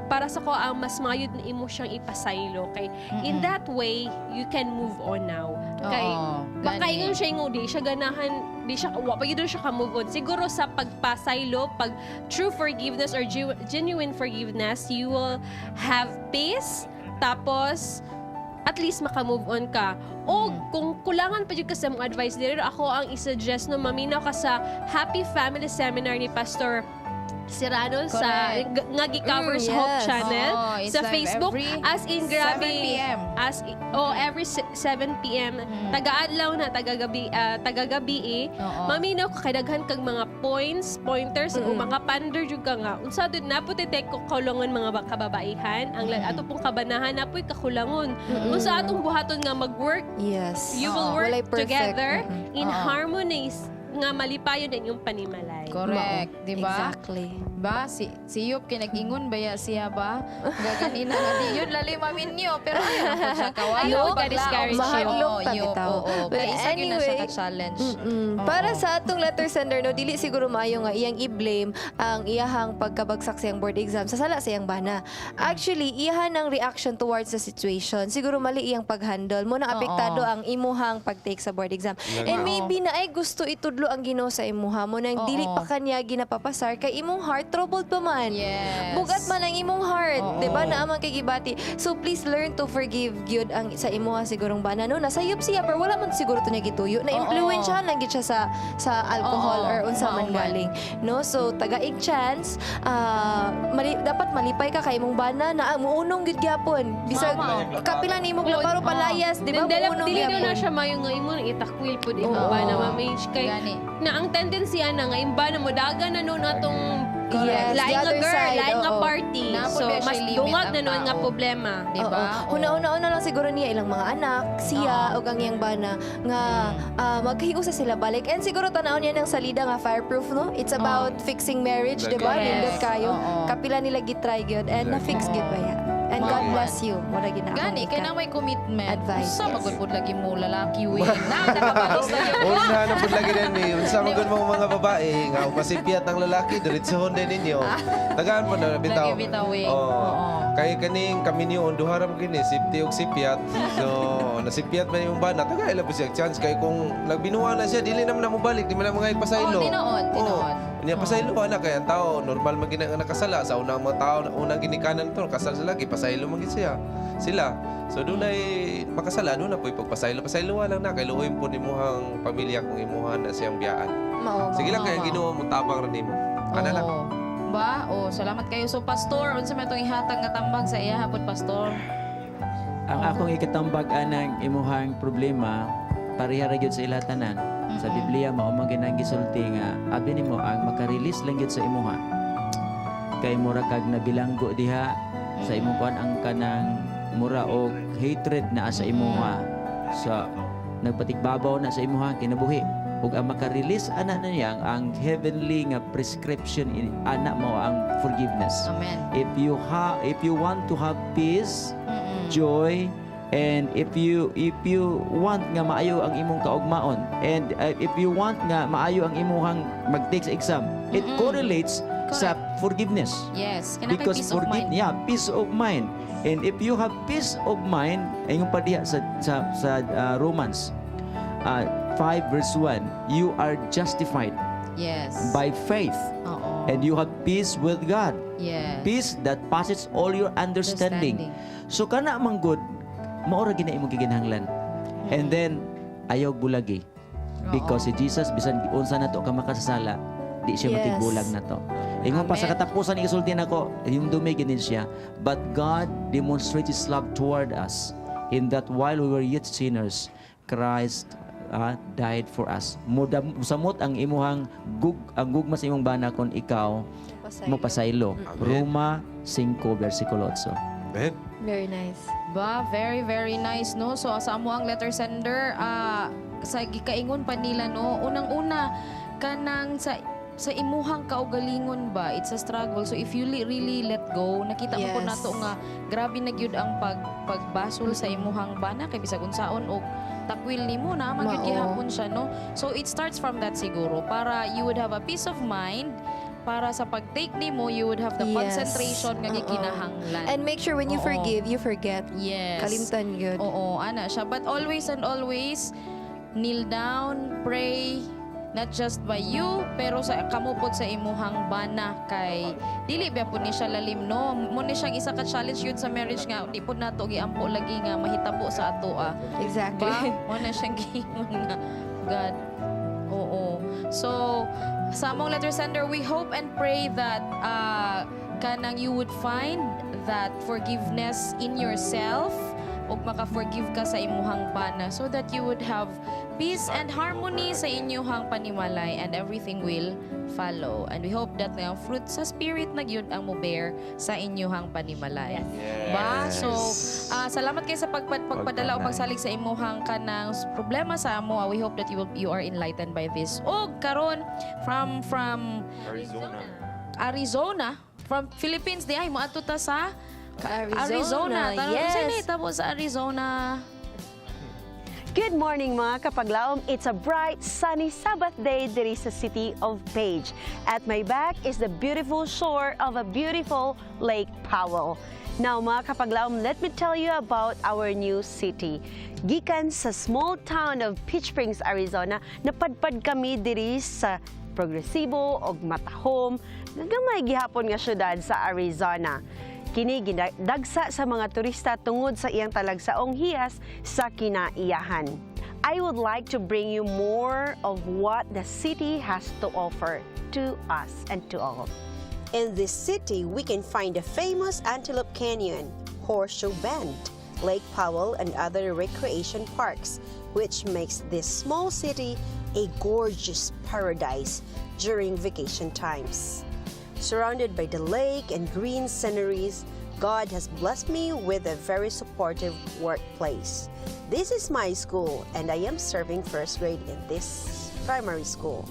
[SPEAKER 3] para sa ko ang mas mayod na imo siyang ipasaylo kay in that way you can move on now. Kay baka
[SPEAKER 6] Gani.
[SPEAKER 3] ingon siya ingon di siya ganahan, di siya wa pa gyud siya ka move on. Siguro sa pagpasaylo, pag true forgiveness or genuine forgiveness, you will have peace. Tapos at least maka-move on ka. O kung kulangan pa jud ka sa mga advice diri, ako ang i-suggest no maminaw ka sa Happy Family Seminar ni Pastor Serrano sa
[SPEAKER 6] Correct.
[SPEAKER 3] nga gi-cover sa Hope Channel
[SPEAKER 6] Oo, it's
[SPEAKER 3] sa
[SPEAKER 6] live
[SPEAKER 3] Facebook
[SPEAKER 6] every
[SPEAKER 3] as in grabe
[SPEAKER 6] 7 p.m.
[SPEAKER 3] As oh, every 7 p.m. Taga-adlaw na tagagabi, tagagabi eh. Maminaw ka kay daghan kag mga points, pointers o mga pander jud ka nga unsa dud na pud tek kakulangon mga kababaihan ang ato pong kabanahan na puy kakulangon unsa atong buhaton nga mag-work. You will work
[SPEAKER 9] Walay perfect.
[SPEAKER 3] together in harmony nga malipayon ang inyong panimalay.
[SPEAKER 6] Correct,
[SPEAKER 9] Mao.
[SPEAKER 6] di ba?
[SPEAKER 9] Exactly.
[SPEAKER 6] Ba si si Yop kay nag-ingon ba ya siya ba? Gaganina nga di yun lali maminyo pero ayaw na po siya kawalo.
[SPEAKER 3] Ayaw ka discourage.
[SPEAKER 9] Mahadlok ta
[SPEAKER 6] Yop,
[SPEAKER 9] bitaw.
[SPEAKER 6] oo.
[SPEAKER 9] But
[SPEAKER 6] Kay isa gyud na siya
[SPEAKER 9] anyway,
[SPEAKER 6] ka-challenge.
[SPEAKER 9] Para sa atong letter sender, no, dili siguro maayo nga iyang i-blame ang iyahang pagkabagsak sa iyang board exam sa sala sa iyang bana. Actually, iyahan ang reaction towards the situation. Siguro mali iyang pag-handle. Mo nang apektado ang imuhang pag-take sa board exam. And maybe na ay gusto itudlo ang Ginoo sa imuha mo nang dili pa kanya ginapapasar kay imong heart troubled pa man. Bugat man ang imong heart, 'di ba? Naa man kay gibati. So please learn to forgive gyud ang sa imuha sigurong bana, no. Nasayop siya pero wala man siguro to niya gituyo. Na influensyahan lang gyud siya sa alcohol or unsa man
[SPEAKER 6] Mao man.
[SPEAKER 9] galing. No? So tagaig chance, dapat malipay ka kay imong bana na muunong gyud gyapon. Bisag
[SPEAKER 6] Mao.
[SPEAKER 9] kapila nimo klaro palayas, di ba?
[SPEAKER 3] Dala,
[SPEAKER 9] Muunong
[SPEAKER 3] dili daw na
[SPEAKER 9] gyapon.
[SPEAKER 3] siya mayo nga imo nang itakwil pud imong bana, Ma'am H. Kay
[SPEAKER 6] Gani.
[SPEAKER 3] na ang tendency ana nga imba na mo daga na noon atong
[SPEAKER 9] Yes,
[SPEAKER 3] lain
[SPEAKER 9] the
[SPEAKER 3] nga
[SPEAKER 9] other
[SPEAKER 3] girl,
[SPEAKER 9] side,
[SPEAKER 3] lain nga
[SPEAKER 9] oo.
[SPEAKER 3] party.
[SPEAKER 6] Naa pud
[SPEAKER 3] So
[SPEAKER 6] ba siya
[SPEAKER 3] mas
[SPEAKER 6] limit
[SPEAKER 3] dungag
[SPEAKER 6] ang
[SPEAKER 3] na noon nga
[SPEAKER 6] tao.
[SPEAKER 3] problema.
[SPEAKER 6] Di ba?
[SPEAKER 9] Oo. Huna-una lang siguro niya ilang mga anak, siya ug ang iyang bana nga maghiusa sila balik. And siguro tan-awon niya ng salida nga fireproof, no? It's about fixing marriage, di ba?
[SPEAKER 6] Correct.
[SPEAKER 9] Nindot kayo. Kapila nila gitry gyud and na-fix gyud ba ya. And God bless you. Mura gina akong
[SPEAKER 6] Gani, kay
[SPEAKER 9] ika.
[SPEAKER 6] na may commitment.
[SPEAKER 9] Advice,
[SPEAKER 6] Usa
[SPEAKER 9] yes.
[SPEAKER 6] magud pud lagi mo lalaki wing. Na nakabalos na yun.
[SPEAKER 8] Una na pud lagi din ni unsa man gud mong mga babae nga masipyat ang lalaki diretsohon din ninyo. Tagaan mo na bitaw.
[SPEAKER 6] Lagi bitaw, eh.
[SPEAKER 8] Oo.
[SPEAKER 6] Oo.
[SPEAKER 8] Kay kaning kami niyo duha ra man kini safety og sipyat. So nasipyat man imong bana taga ila po siya chance kay kung nagbinuha na siya dili naman na mobalik di man na mga ipasaylo.
[SPEAKER 6] Oo, tinuod, tinuod.
[SPEAKER 8] Niya pasaylo ana kay ang tao normal man gina nga nakasala sa unang mga tao unang ginikanan to kasal sila gipasaylo man gid siya sila. So dunay makasala doon na po pagpasaylo pasaylo lang na kay luoy po nimuhang pamilya kung imuha na siyang biyaan.
[SPEAKER 9] Mao, mao.
[SPEAKER 8] Sige lang kay ang Ginoo mo tabang ra nimo. Ana lang.
[SPEAKER 6] Oo. Ba? Oh, salamat kayo. So, Pastor, unsa man itong ihatag nga tambag sa iya hapon, Pastor?
[SPEAKER 7] Ang akong ikatambag anang imuhang problema pareha ra gyud sa ila tanan. Sa Biblia mao man gyud ang gisulti nga abi nimo ang maka-release lang gyud sa imuha. Kay mura kag nabilanggo diha sa imong kuan ang kanang mura og hatred naa sa imuha sa nagpatigbabaw na sa imuha kinabuhi ug ang maka-release ana na niya ang heavenly nga prescription ana mao ang forgiveness.
[SPEAKER 6] Amen.
[SPEAKER 7] If you want to have peace, joy, and if you want nga maayo ang imong kaugmaon and if you want nga maayo ang imuhang mag-take sa exam, it correlates sa forgiveness.
[SPEAKER 6] Yes. Kinahanglan
[SPEAKER 7] Because
[SPEAKER 6] peace of
[SPEAKER 7] forgive
[SPEAKER 6] mind.
[SPEAKER 7] yeah, peace of mind. And if you have peace of mind, ingon pa diha sa Romans 5 verse 1, you are justified by faith and you have peace with God. Peace that passes all your understanding. So kana man gud mao ra gina imong giginahanglan. And then ayaw bulagi. Because si Jesus bisan unsa nato ka makasasala, di siya matigbulag nato. Ingon pa sa
[SPEAKER 6] Amen.
[SPEAKER 7] katapusan isulti nako, yung dumi ginin siya, but God demonstrates His love toward us in that while we were yet sinners, Christ died for us. Muda, samot ang imuhang ang gugma sa imong bana kon ikaw
[SPEAKER 9] Pasaylo.
[SPEAKER 7] mopasaylo. Roma 5 versikulo 8.
[SPEAKER 8] Amen.
[SPEAKER 9] Very nice.
[SPEAKER 6] Ba, very very nice, no. So sa amo ang letter sender, sa gikaingon pa nila, no, unang-una kanang sa imuhang kaugalingon ba, it's a struggle. So if you really let go, nakita mo po nato nga grabe na gyud ang pagbasol sa imuhang bana kay bisag unsaon og takwil nimo na man gyud
[SPEAKER 9] Mao.
[SPEAKER 6] gihapon siya, no. So it starts from that siguro para you would have a peace of mind para sa pag-take nimo, you would have the concentration nga gikinahanglan.
[SPEAKER 9] And make sure when you forgive, you forget. Kalimtan yun.
[SPEAKER 6] Oo, ana siya. But always and always, kneel down, pray, not just by you, pero sa kamupod sa imuhang bana kay dili ba po ni siya lalim, no? Mo ni siyang isa ka challenge yun sa marriage nga di po nato giampo lagi nga mahitabo sa ato ah. Ba? Mo na siyang giingon nga God. Oo. So, Sa among letter sender, we hope and pray that kanang you would find that forgiveness in yourself ug maka-forgive ka sa imuhang bana so that you would have peace and harmony sa inyuhang panimalay and everything will follow. And we hope that ang fruit sa spirit na gyud ang mo bear sa inyuhang panimalay. Ba? So, salamat kay sa pagpadala o pagsalig sa imuhang kanang problema sa amo. We hope that you are enlightened by this. Og karon from
[SPEAKER 4] Arizona.
[SPEAKER 6] Arizona, from Philippines di ay moadto ta sa
[SPEAKER 9] Arizona,
[SPEAKER 6] Arizona. Tanong
[SPEAKER 9] yes.
[SPEAKER 6] sa ni tabo sa Arizona.
[SPEAKER 10] Good morning, mga kapaglaom. It's a bright, sunny Sabbath day diri sa City of Page. At my back is the beautiful shore of a beautiful Lake Powell. Now, mga kapaglaom, let me tell you about our new city. Gikan sa small town of Peach Springs, Arizona, napadpad kami diri sa progresibo og matahom nga gamay gihapon nga syudad sa Arizona. Kini ginadagsa sa mga turista tungod sa iyang talagsaong hiyas sa kinaiyahan. I would like to bring you more of what the city has to offer to us and to all.
[SPEAKER 11] In this city, we can find the famous Antelope Canyon, Horseshoe Bend, Lake Powell, and other recreation parks, which makes this small city a gorgeous paradise during vacation times. Surrounded by the lake and green sceneries, God has blessed me with a very supportive workplace. This is my school, and I am serving first grade in this primary school.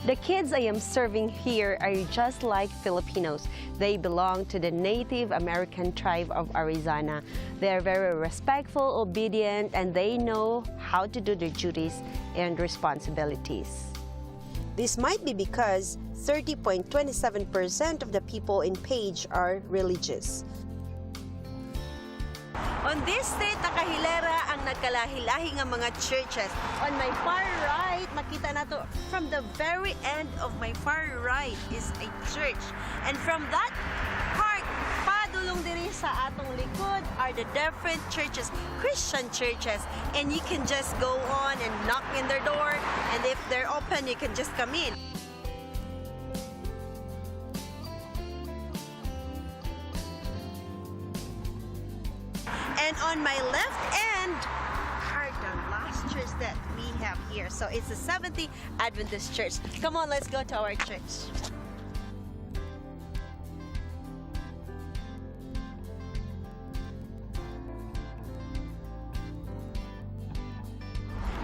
[SPEAKER 10] The kids I am serving here are just like Filipinos. They belong to the Native American tribe of Arizona. They are very respectful, obedient, and they know how to do their duties and responsibilities.
[SPEAKER 11] This might be because 30.27% of the people in Page are religious.
[SPEAKER 10] On this street, nakahilera ang nagkalahi-lahi nga mga churches. On my far right, makita nato from the very end of my far right is a church. And from that part, padulong diri sa atong likod are the different churches, Christian churches. And you can just go on and knock in their door. And if they're open, you can just come in. And on my left end are the last church that we have here. So it's the Seventh-day Adventist Church. Come on, let's go to our church.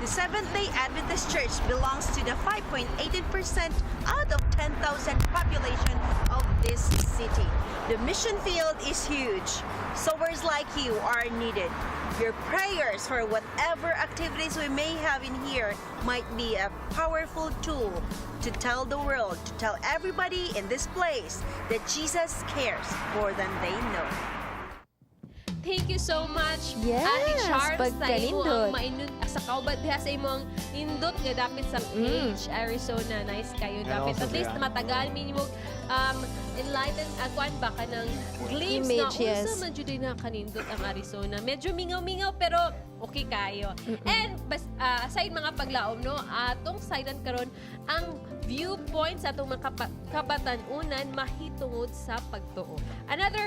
[SPEAKER 10] The Seventh-day Adventist Church belongs to the 5.18% out of 10,000 population of this city. The mission field is huge. Sowers like you are needed. Your prayers for whatever activities we may have in here might be a powerful tool to tell the world, to tell everybody in this place that Jesus cares more than they know.
[SPEAKER 3] Thank you so much,
[SPEAKER 9] Yes,
[SPEAKER 3] Ate Charms, sa imo ang
[SPEAKER 9] pagkanindot.
[SPEAKER 3] mainun sa kauban diha sa imong nindot nga dapit sa Page, Arizona. Nice kayo
[SPEAKER 4] And
[SPEAKER 3] dapit.
[SPEAKER 4] also
[SPEAKER 3] At least
[SPEAKER 4] diha.
[SPEAKER 3] matagal minimum enlighten kuan ba ka ng glimpse
[SPEAKER 9] Image,
[SPEAKER 3] na
[SPEAKER 9] yes.
[SPEAKER 3] unsa man jud na kanindot ang Arizona. Medyo mingaw-mingaw pero okay kayo. And bas, aside mga paglaom no, atong sidan karon ang viewpoint sa atong mga kabatan-unan mahitungod sa pagtuo. Another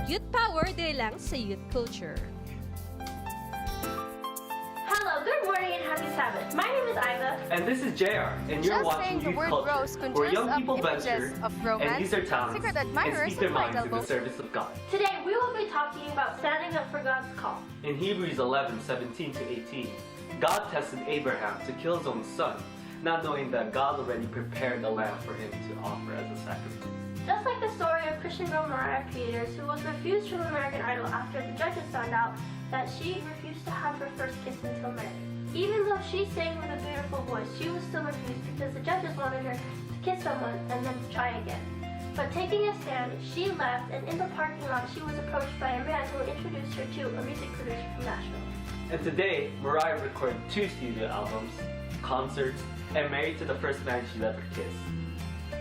[SPEAKER 3] Youth Power diri lang sa Youth Culture.
[SPEAKER 1] Hello, good morning and happy Sabbath. My name is Iva.
[SPEAKER 13] And this is JR, and you're
[SPEAKER 23] Just
[SPEAKER 13] watching
[SPEAKER 23] saying the
[SPEAKER 13] Youth
[SPEAKER 23] word
[SPEAKER 13] Culture,
[SPEAKER 23] rose
[SPEAKER 13] where
[SPEAKER 23] conjures
[SPEAKER 13] young
[SPEAKER 23] up
[SPEAKER 13] people
[SPEAKER 23] images
[SPEAKER 13] venture
[SPEAKER 23] of
[SPEAKER 13] and
[SPEAKER 23] romance,
[SPEAKER 13] use their talents
[SPEAKER 23] secret
[SPEAKER 13] and
[SPEAKER 23] admirers,
[SPEAKER 13] speak their
[SPEAKER 23] and
[SPEAKER 13] minds
[SPEAKER 23] vital
[SPEAKER 13] in the
[SPEAKER 23] books.
[SPEAKER 13] service of God.
[SPEAKER 1] Today we will be talking about standing up for God's call.
[SPEAKER 13] In Hebrews 11, 17 to 18, God tested Abraham to kill his own son, not knowing that God already prepared a lamb for him to offer as a sacrifice.
[SPEAKER 1] Just like the story of Christian girl Mariah Peters, who was refused from American Idol after the judges found out that she refused to have her first kiss until marriage. Even though she sang with a beautiful voice, she was still refused because the judges wanted her to kiss someone and then try again. But taking a stand, she left, and in the parking lot, she was approached by a man who introduced her to a music producer from Nashville.
[SPEAKER 13] And today, Mariah recorded 2 studio albums, concerts, and married to the first man she'd ever kissed.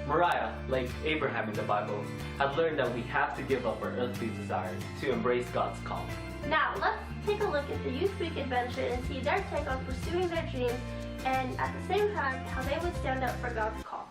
[SPEAKER 13] Mariah, like Abraham in the Bible, had learned that we have to give up our earthly desires to embrace God's call.
[SPEAKER 1] Now, let's take a look at the Youth Week adventure and see their take on pursuing their dreams
[SPEAKER 15] And at the same time, how they would stand up for God's call.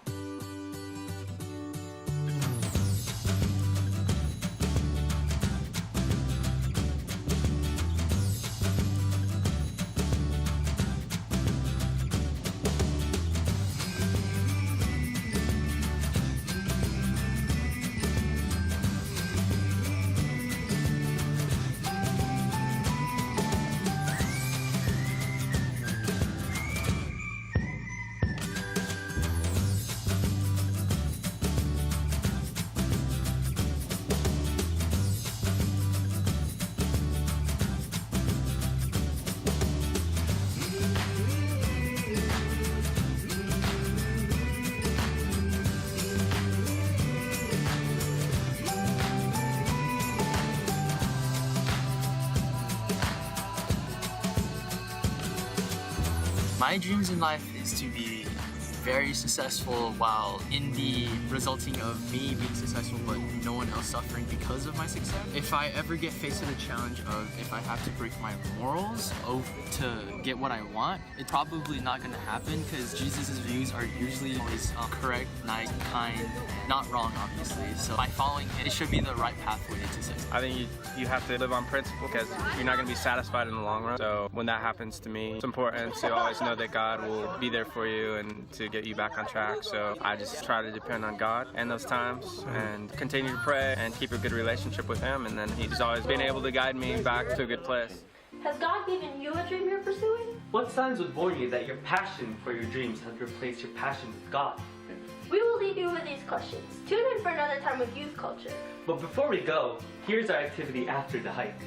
[SPEAKER 13] My dreams in life is to be very successful while in the resulting of me being successful but no one else suffering because of my success. If I ever get faced with a challenge of if I have to break my morals to get what I want, it's probably not gonna happen because Jesus' views are usually always correct, nice, kind, not wrong obviously. So by following him, it should be the right pathway to success.
[SPEAKER 16] I think you have to live on principle because you're not going to be satisfied in the long run. So when that happens to me, it's important to always know that God will be there for you and to get you back on track. So I just try to depend on God in those times and continue to pray and keep a good relationship with Him. And then He's always been able to guide me back to a good place.
[SPEAKER 15] Has God given you a dream you're pursuing?
[SPEAKER 13] What signs would warn you that your passion for your dreams has replaced your passion with God?
[SPEAKER 15] We will leave you with these questions. Tune in for another time with Youth Culture.
[SPEAKER 13] But before we go, here's our activity after the hike.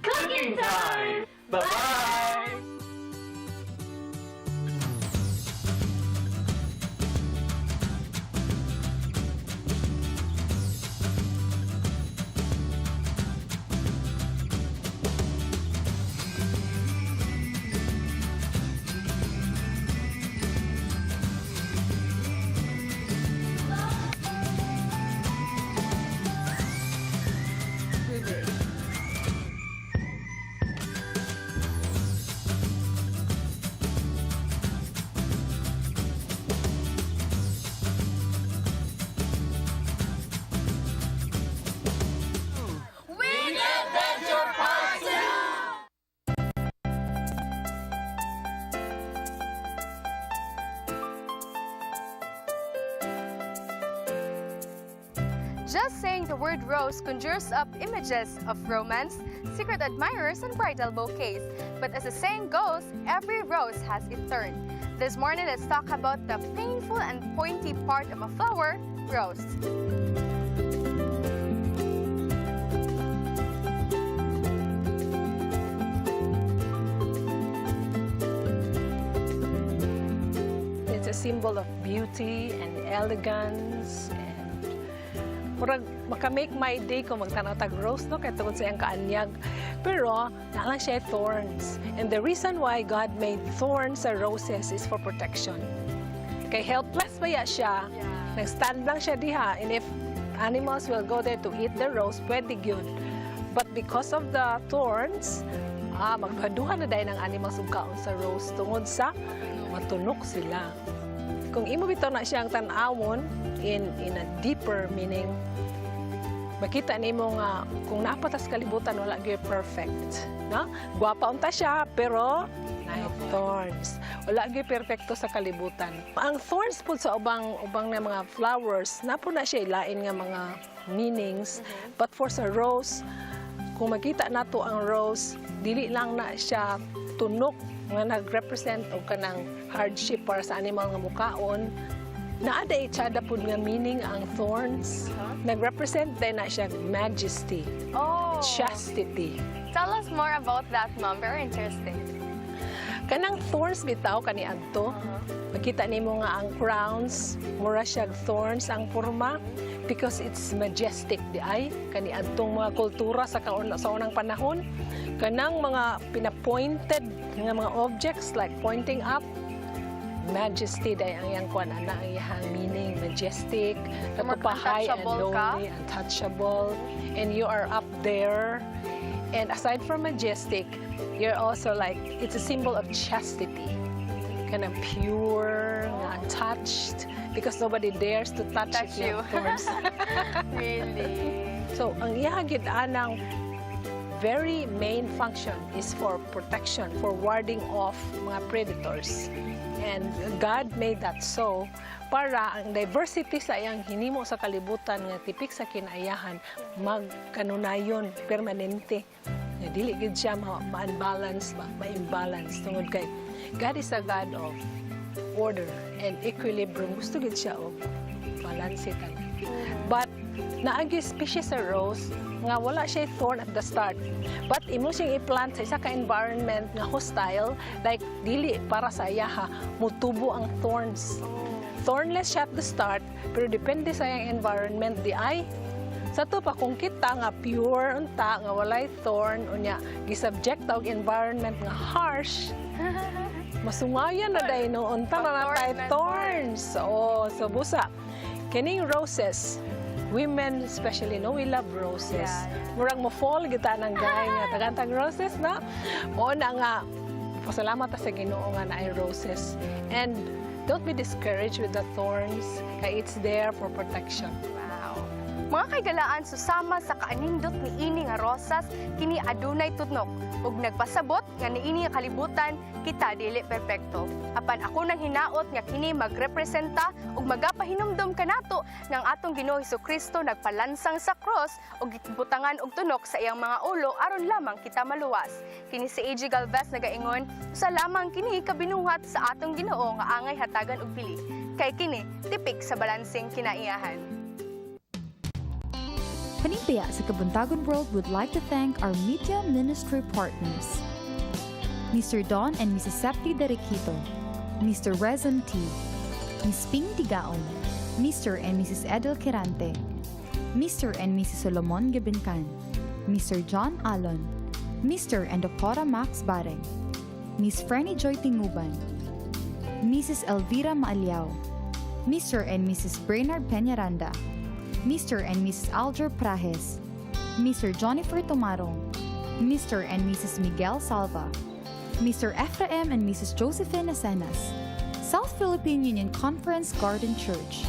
[SPEAKER 15] Cooking time!
[SPEAKER 13] Bye-bye!
[SPEAKER 15] Wing Adventure Part 2!
[SPEAKER 19] Just saying the word rose conjures up images of romance, secret admirers, and bridal bouquets. But as the saying goes, every rose has its thorn. This morning, let's talk about the painful and pointy part of a flower, rose.
[SPEAKER 22] It's a symbol of beauty and elegance and murag maka-make my day kung magtanaw tag rose, no, kay tungod sa iyang kaanyag. Pero naa lang siya thorns. And the reason why God made thorns sa roses is for protection. Kay helpless ba ya siya? Nag-stand lang siya diha, and if animals will go there to eat the rose, pwede gyud. But because of the thorns, magduha na dayon ang animals ug kaon sa rose tungod sa matunok sila. Kung imo bitaw na siyang tan-awon in a deeper meaning, makita nimo nga kung naa pa tas kalibutan, wala gyud perfect, no? Gwapa unta siya, pero naay thorns. Wala gyud perpekto sa kalibutan. Ang thorns pud sa ubang na mga flowers, naa pud na siya lain nga mga meanings. But for sa rose, kung makita nato ang rose, dili lang na siya tunok nga nag-represent og kanang hardship para sa animal nga mukaon. Naa day tsada pud nga meaning ang thorns. Nag-represent din na siya majesty,
[SPEAKER 19] Oh.
[SPEAKER 22] chastity.
[SPEAKER 19] Tell us more about that, Mom. Very interesting.
[SPEAKER 22] Kanang thorns bitaw kaniadto. Makita nimo nga ang crowns mura siya thorns ang porma because it's majestic di ay kaniadtong mga kultura sa kauna, sa unang panahon, kanang mga pinapointed nga mga objects like pointing up, majesty day ang iyang kuan ana, ang iyang meaning, majestic,
[SPEAKER 19] More
[SPEAKER 22] katupahay and
[SPEAKER 19] untouchable ka.
[SPEAKER 22] lonely, untouchable, and you are up there. And aside from majestic, you're also like, it's a symbol of chastity.
[SPEAKER 17] Kanang pure, nga untouched, because nobody dares to touch,
[SPEAKER 19] Touch
[SPEAKER 17] it
[SPEAKER 19] you.
[SPEAKER 17] of course.
[SPEAKER 19] Really?
[SPEAKER 17] So, ang iya gid anang very main function is for protection, for warding off mga predators. And God made that so para ang diversity sa iyang hinimo sa kalibutan nga tipik sa kinaiyahan magkanunayon permanente. Nga dili gid siya ma-unbalance ba, ma-imbalance tungod kay God is a God of order and equilibrium. Gusto gid siya og balance tanan. But naagi species sa rose nga wala siya thorn at the start. But imo siyang i-plant sa isa ka environment nga hostile, like dili para sa iyaha, mutubo ang thorns. Thornless siya at the start, pero depende sa iyang environment di ay. Sa to pa kung kita nga pure unta nga walay thorn, unya gisubject ta og environment nga harsh, masungayan na day no, unta na natay thorns. Oh, so busa kining roses, women especially, no, we love roses. Murag mo fall kita ng guy nga tagantag roses na. Mo na nga pasalamat ta sa Ginoo nga naay roses. And don't be discouraged with the thorns kay it's there for protection.
[SPEAKER 19] Wow. Mga kaigalaan, susama sa kaanindot ni ini nga rosas, kini adunay tutnok ug nagpasabot nga niini nga kalibutan kita dili perpekto. Apan ako nang hinaot nga kini magrepresenta ug magapahinumdom kanato nga ang atong Ginoo Kristo nagpalansang sa cross ug gibutangan og tunok sa iyang mga ulo aron lamang kita maluwas. Kini si AJ Galvez nagaingon, usa lamang kini kabinuhat sa atong Ginoo nga angay hatagan og bili. Kay kini tipik sa balanseng kinaiyahan.
[SPEAKER 5] Paningpaya sa Kabuntagon World would like to thank our media ministry partners: Mr. Don and Mrs. Septi Derequito, Mr. Rezon T, Ms. Ping Tigaon, Mr. and Mrs. Edel Quirante, Mr. and Mrs. Solomon Gabincan, Mr. John Alon, Mr. and Dr. Max Bareng, Miss Franny Joy Tinguban, Mrs. Elvira Maaliao, Mr. and Mrs. Brainard Peñaranda, Mr. and Mrs. Alger Prajes, Mr. Jonnifer Tomarong, Mr. and Mrs. Miguel Salva, Mr. Ephraim and Mrs. Josephine Asenas, South Philippine Union Conference Garden Church,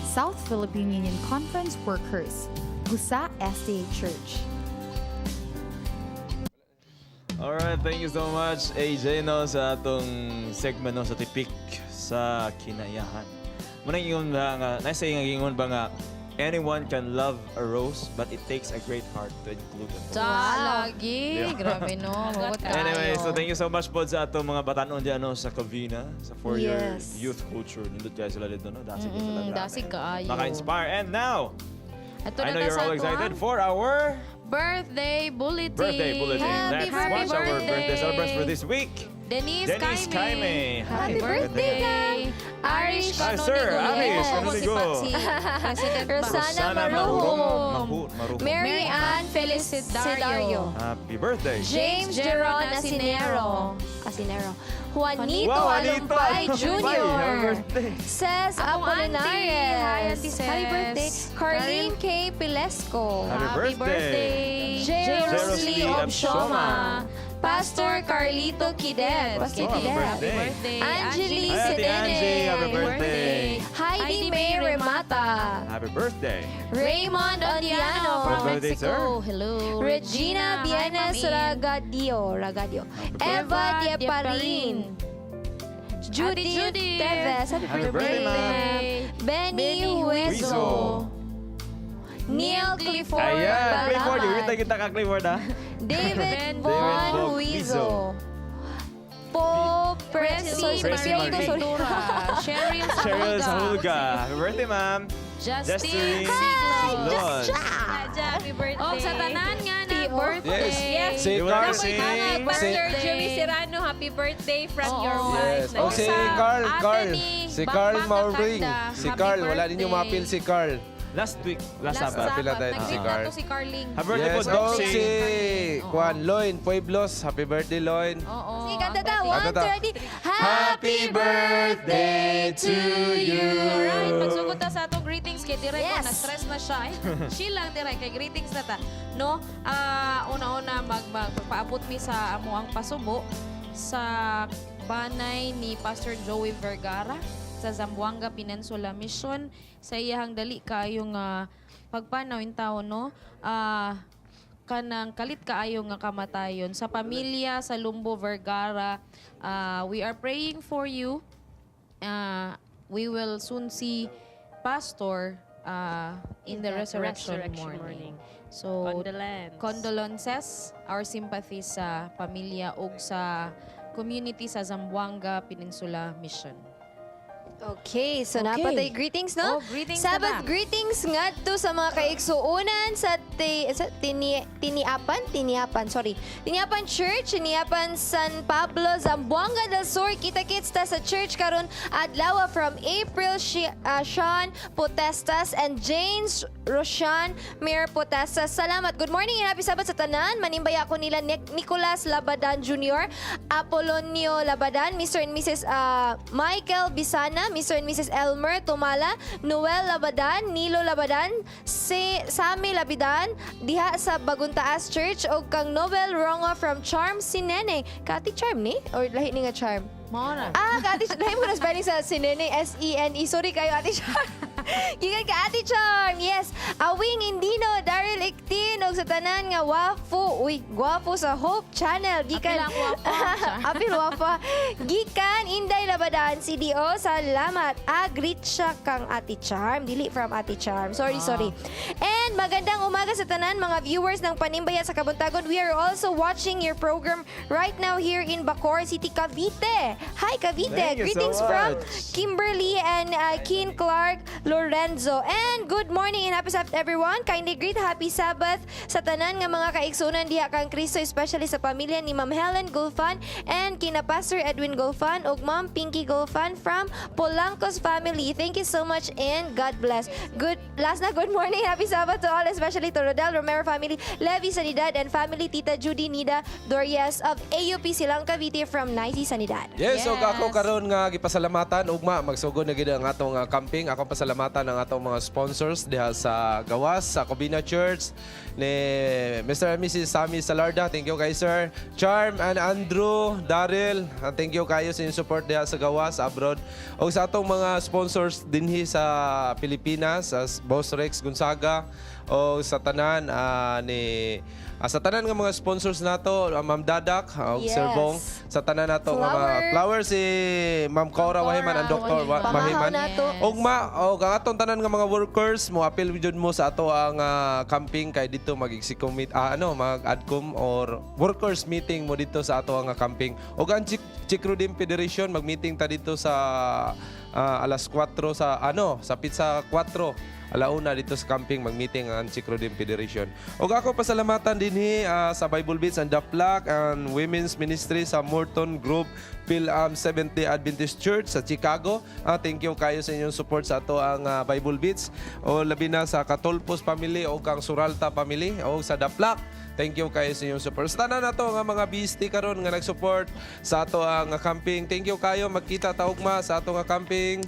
[SPEAKER 5] South Philippine Union Conference Workers, Gusa SDA Church.
[SPEAKER 4] Alright, thank you so much, AJ, no, sa atong segment, no, sa tipik sa kinaiyahan. Munang ingon ba nga, nasa nga ingon ba nga, anyone can love a rose, but it takes a great heart to include a rose.
[SPEAKER 6] Sa lagi.
[SPEAKER 4] Yeah.
[SPEAKER 6] Grabe no. Hugot
[SPEAKER 4] Anyway,
[SPEAKER 6] kayo.
[SPEAKER 4] so thank you so much po sa atong mga batanon diyan, no, sa Cavina, sa For Your Youth Culture. Nindot kayo sila dito, no? Dasig kayo sila. Grabe.
[SPEAKER 6] Dasig kaayo.
[SPEAKER 4] Maka-inspire. And now,
[SPEAKER 6] Ato
[SPEAKER 4] I
[SPEAKER 6] na
[SPEAKER 4] know
[SPEAKER 6] ta
[SPEAKER 4] you're
[SPEAKER 6] sa
[SPEAKER 4] all
[SPEAKER 6] ato
[SPEAKER 4] excited
[SPEAKER 6] ang
[SPEAKER 4] for our
[SPEAKER 6] birthday bulletin.
[SPEAKER 4] birthday bulletin.
[SPEAKER 6] Happy
[SPEAKER 4] Let's watch our birthday celebrants for this week.
[SPEAKER 6] Denise,
[SPEAKER 4] Denise
[SPEAKER 6] Kaime.
[SPEAKER 4] Kaime.
[SPEAKER 6] Happy birthday, Gang. Arish
[SPEAKER 4] Hi, sir. Arish
[SPEAKER 6] Canonigo.
[SPEAKER 4] Canonigo.
[SPEAKER 6] Si President ba?
[SPEAKER 9] Rosana
[SPEAKER 4] Maruhum.
[SPEAKER 9] Maruhum.
[SPEAKER 4] Maruhum.
[SPEAKER 9] Mary Ann Felicidario.
[SPEAKER 4] Happy birthday.
[SPEAKER 9] James Jeron Asinero. Asinero. Juanito
[SPEAKER 4] Wow, Juanito
[SPEAKER 9] Alumpay
[SPEAKER 4] Alumpay.
[SPEAKER 9] Jr.
[SPEAKER 4] Happy birthday.
[SPEAKER 9] Ces
[SPEAKER 6] Akong auntie.
[SPEAKER 9] Apolinares.
[SPEAKER 6] Hi, Auntie Ces.
[SPEAKER 9] Happy birthday. Carlene K. Pilesco.
[SPEAKER 4] Happy birthday.
[SPEAKER 9] J. Rosalie
[SPEAKER 4] Rosalie
[SPEAKER 9] Obshoma. Pastor Carlito Kidel. Pastor
[SPEAKER 4] Oh, happy
[SPEAKER 9] Kidel.
[SPEAKER 4] birthday.
[SPEAKER 6] Birthday.
[SPEAKER 9] Angeli
[SPEAKER 4] Hi, Ate
[SPEAKER 9] Sedene.
[SPEAKER 4] Angie. Happy birthday.
[SPEAKER 9] Heidi May Remata.
[SPEAKER 4] Happy birthday.
[SPEAKER 9] Raymond Ondiano.
[SPEAKER 6] From
[SPEAKER 4] Happy birthday,
[SPEAKER 6] Mexico. Hello.
[SPEAKER 9] Regina
[SPEAKER 6] Hi,
[SPEAKER 9] Bienes
[SPEAKER 6] Ma'am Ian.
[SPEAKER 9] Ragadio. Ragadio. Eva Dieparin. Judith,
[SPEAKER 6] Judith.
[SPEAKER 9] Teves. Happy
[SPEAKER 4] Happy
[SPEAKER 9] birthday.
[SPEAKER 4] birthday, ma'am.
[SPEAKER 9] Benny
[SPEAKER 6] Benny
[SPEAKER 9] Hueso. Neil Clifford
[SPEAKER 4] Ayan, Clifford.
[SPEAKER 9] Balaman.
[SPEAKER 4] Kita kita ka, Clifford, ah.
[SPEAKER 9] David
[SPEAKER 6] David
[SPEAKER 9] Von
[SPEAKER 4] Von
[SPEAKER 9] Huizo. Po Presi
[SPEAKER 6] Presi
[SPEAKER 4] Presi
[SPEAKER 6] Marie
[SPEAKER 4] Marie.
[SPEAKER 6] Ventura. Cheryl
[SPEAKER 4] Cheryl
[SPEAKER 6] Sahulga.
[SPEAKER 4] Sahulga. Happy birthday, ma'am.
[SPEAKER 6] Justin
[SPEAKER 4] Siglon.
[SPEAKER 3] Happy birthday.
[SPEAKER 6] Og sa tanan nga na birthday.
[SPEAKER 8] Yes. Si
[SPEAKER 4] You wanna
[SPEAKER 8] Carl.
[SPEAKER 4] sing?
[SPEAKER 3] Pastor Joey Serrano, happy birthday from
[SPEAKER 6] Oo.
[SPEAKER 3] your wife.
[SPEAKER 8] Yes. Oh, si
[SPEAKER 6] Sa
[SPEAKER 8] Carl,
[SPEAKER 6] ate
[SPEAKER 8] Carl.
[SPEAKER 6] ni
[SPEAKER 8] Si Carl
[SPEAKER 6] Bang
[SPEAKER 8] Mauring.
[SPEAKER 6] Kakanda.
[SPEAKER 8] Si
[SPEAKER 6] Happy
[SPEAKER 8] Carl, wala din yung
[SPEAKER 6] birthday.
[SPEAKER 8] mapil si Carl.
[SPEAKER 4] Last week, last
[SPEAKER 6] Last
[SPEAKER 4] Sabbath.
[SPEAKER 8] Pila
[SPEAKER 6] Sabbath.
[SPEAKER 8] tayo si
[SPEAKER 6] Nag-greet
[SPEAKER 8] Carl.
[SPEAKER 6] na to si Carling.
[SPEAKER 4] Happy birthday po,
[SPEAKER 8] Yes, oh,
[SPEAKER 4] Doxy.
[SPEAKER 8] si Juan Loin Pueblos. Happy birthday, Loin.
[SPEAKER 6] Oo.
[SPEAKER 9] Sige, kanta ta.
[SPEAKER 6] ang
[SPEAKER 9] One,
[SPEAKER 8] Kanta ta.
[SPEAKER 9] two, ready.
[SPEAKER 8] Happy birthday to you.
[SPEAKER 6] Alright, magsugod ta sa atong greetings kay Direk.
[SPEAKER 9] Yes.
[SPEAKER 6] Na-stress na siya. Ay, chill lang Direk kay greetings na ta. No, una-una magpaabot mi sa amo ang pasubo. sa banay ni Pastor Joey Vergara sa Zamboanga Peninsula Mission sa iyahang dali kaayo nga pagpanaw in taon, no, kanang kalit kaayo nga kamatayon sa pamilya sa Lumbo Vergara. We are praying for you. We will soon see Pastor in the
[SPEAKER 3] that
[SPEAKER 6] resurrection,
[SPEAKER 3] resurrection
[SPEAKER 6] morning.
[SPEAKER 3] morning.
[SPEAKER 6] So,
[SPEAKER 3] Condolence.
[SPEAKER 6] Condolences, our sympathy sa pamilya ug sa community sa Zamboanga Peninsula Mission.
[SPEAKER 9] Okay, so napatay greetings, no?
[SPEAKER 6] Oh, greetings na
[SPEAKER 9] Sabbath
[SPEAKER 6] ba?
[SPEAKER 9] greetings ngadto sa mga kaigsuonan sa Tiniapan, Tiniapan, sorry. Tiniapan Church, Tiniapan San Pablo, Zamboanga del Sur. Kita-kits ta sa church karon adlaw from April Sean Potestas and James Roshan Mayor Potestas. Salamat. Good morning and happy Sabbath sa tanan. Manimbaya ko nila Nicolas Labadan Jr., Apolonio Labadan, Mr. and Mrs. Michael Bisana, Mr. and Mrs. Elmer Tumala, Noel Labadan, Nilo Labadan, si Sammy Labidan, diha sa Baguntaas Church og kang Noel Rongo from Charm Sinene. Kati Charm ni? Or lahi ni nga Charm?
[SPEAKER 6] Mora.
[SPEAKER 9] Ah, ka Ate lahi mo na spelling sa Sinene, Sene. Sorry kayo, Ate Charm. Gikan ka Ate Charm. Yes. Awing Indino, Daryl Iktin og sa tanan nga wafu. Uy, gwapo sa Hope Channel. Gikan
[SPEAKER 6] Apil ang wafa.
[SPEAKER 9] Apil wafa. Gikan Inday Labadan CDO. Salamat. Ah, greet siya kang Ate Charm. Dili from Ate Charm. Sorry, sorry. And magandang umaga sa tanan mga viewers ng Panimbaya sa Kabuntagon. We are also watching your program right now here in Bacoor City, Cavite. Hi, Cavite.
[SPEAKER 4] Thank you so
[SPEAKER 9] Greetings from
[SPEAKER 4] much.
[SPEAKER 9] Kimberly and Keen Clark Lorenzo. And good morning and happy Sabbath, everyone. Kindly greet happy Sabbath sa tanan nga mga kaigsunan diha kang Kristo, especially sa pamilya ni Ma'am Helen Gulfan and kina Pastor Edwin Gulfan ug Ma'am Pinky Gulfan from Polancos family. Thank you so much and God bless. Good last na, good morning. Happy Sabbath to all, especially to Rodel Romero family, Levi Sanidad and family, Tita Judy Nida Dorias of AUP Silang Cavite from Nicey Sanidad.
[SPEAKER 8] Yes, so ako karon nga gipasalamatan, ugma magsugod na gid ang atong camping. Akong pasalamatan ang atong mga sponsors diha sa gawas sa Cobina Church ni Mr. and Mrs. Sammy Salarda. Thank you kay Sir Charm and Andrew Daryl. Thank you kayo sa inyong support diha sa gawas abroad. O sa atong mga sponsors dinhi sa Pilipinas, as Boss Rex Gonzaga o sa tanan ni sa tanan nga mga sponsors nato, Ma'am Dadak, og Sir Bong, sa tanan nato nga mga
[SPEAKER 9] Flower.
[SPEAKER 8] flower si Ma'am Cora Wahiman ang Doktor
[SPEAKER 9] Pamahaw
[SPEAKER 8] Mahiman.
[SPEAKER 9] nato.
[SPEAKER 8] Ugma og ang atong tanan nga mga workers mo apil jud mo sa ato ang camping kay dito mag-execo meet ano mag adcom or workers meeting mo dito sa ato ang camping. Og ang Chikrudim Federation mag-meeting ta dito sa alas 4 sa ano sa pizza 4 alauna dito sa camping mag-meeting ang Chikrudim Federation. Og ako pasalamatan dinhi sa Bible Beats and The Flock and Women's Ministry sa Morton Group Phil-Am Seventh-day Adventist Church sa Chicago. Thank you kayo sa inyong support sa ato ang Bible Beats o labi na sa Katolpos family o kang Suralta family o sa The Flock. Thank you kayo sa inyong support. Sa tanan nato nga mga BST karon nga nag-support sa ato ang camping. Thank you kayo, magkita ta ugma sa ato nga camping.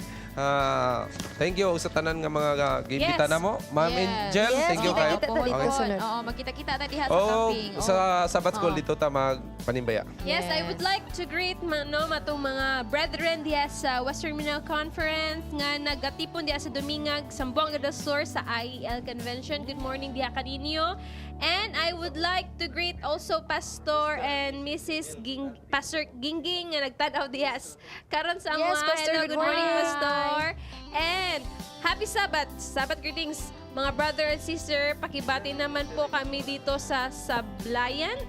[SPEAKER 8] Thank you sa tanan nga mga giimbita namo. Ma'am Angel,
[SPEAKER 9] Yes,
[SPEAKER 8] thank you kayo.
[SPEAKER 9] kita-kita ta dito sunod.
[SPEAKER 6] Oo, magkita-kita ta diha sa
[SPEAKER 8] Oh,
[SPEAKER 6] camping.
[SPEAKER 8] sa Sabbath School
[SPEAKER 6] Oo.
[SPEAKER 8] dito ta magpanimbaya.
[SPEAKER 3] Yes, I would like to greet ma, no, matong mga brethren diha sa Western Mindanao Conference nga nagatipon diha sa Dumingag, Zamboanga del Sur sa IEL Convention. Good morning diha kaninyo. And I would like to greet also Pastor and Mrs. Ging, Pastor Gingging nga nagtan-aw diha karon sa
[SPEAKER 9] Yes,
[SPEAKER 3] amo.
[SPEAKER 9] Pastor,
[SPEAKER 3] Hello,
[SPEAKER 9] good
[SPEAKER 3] good morning,
[SPEAKER 9] morning.
[SPEAKER 3] Pastor. And happy Sabbath. Sabbath greetings mga brother and sister. Pakibati naman po kami dito sa Sablayan,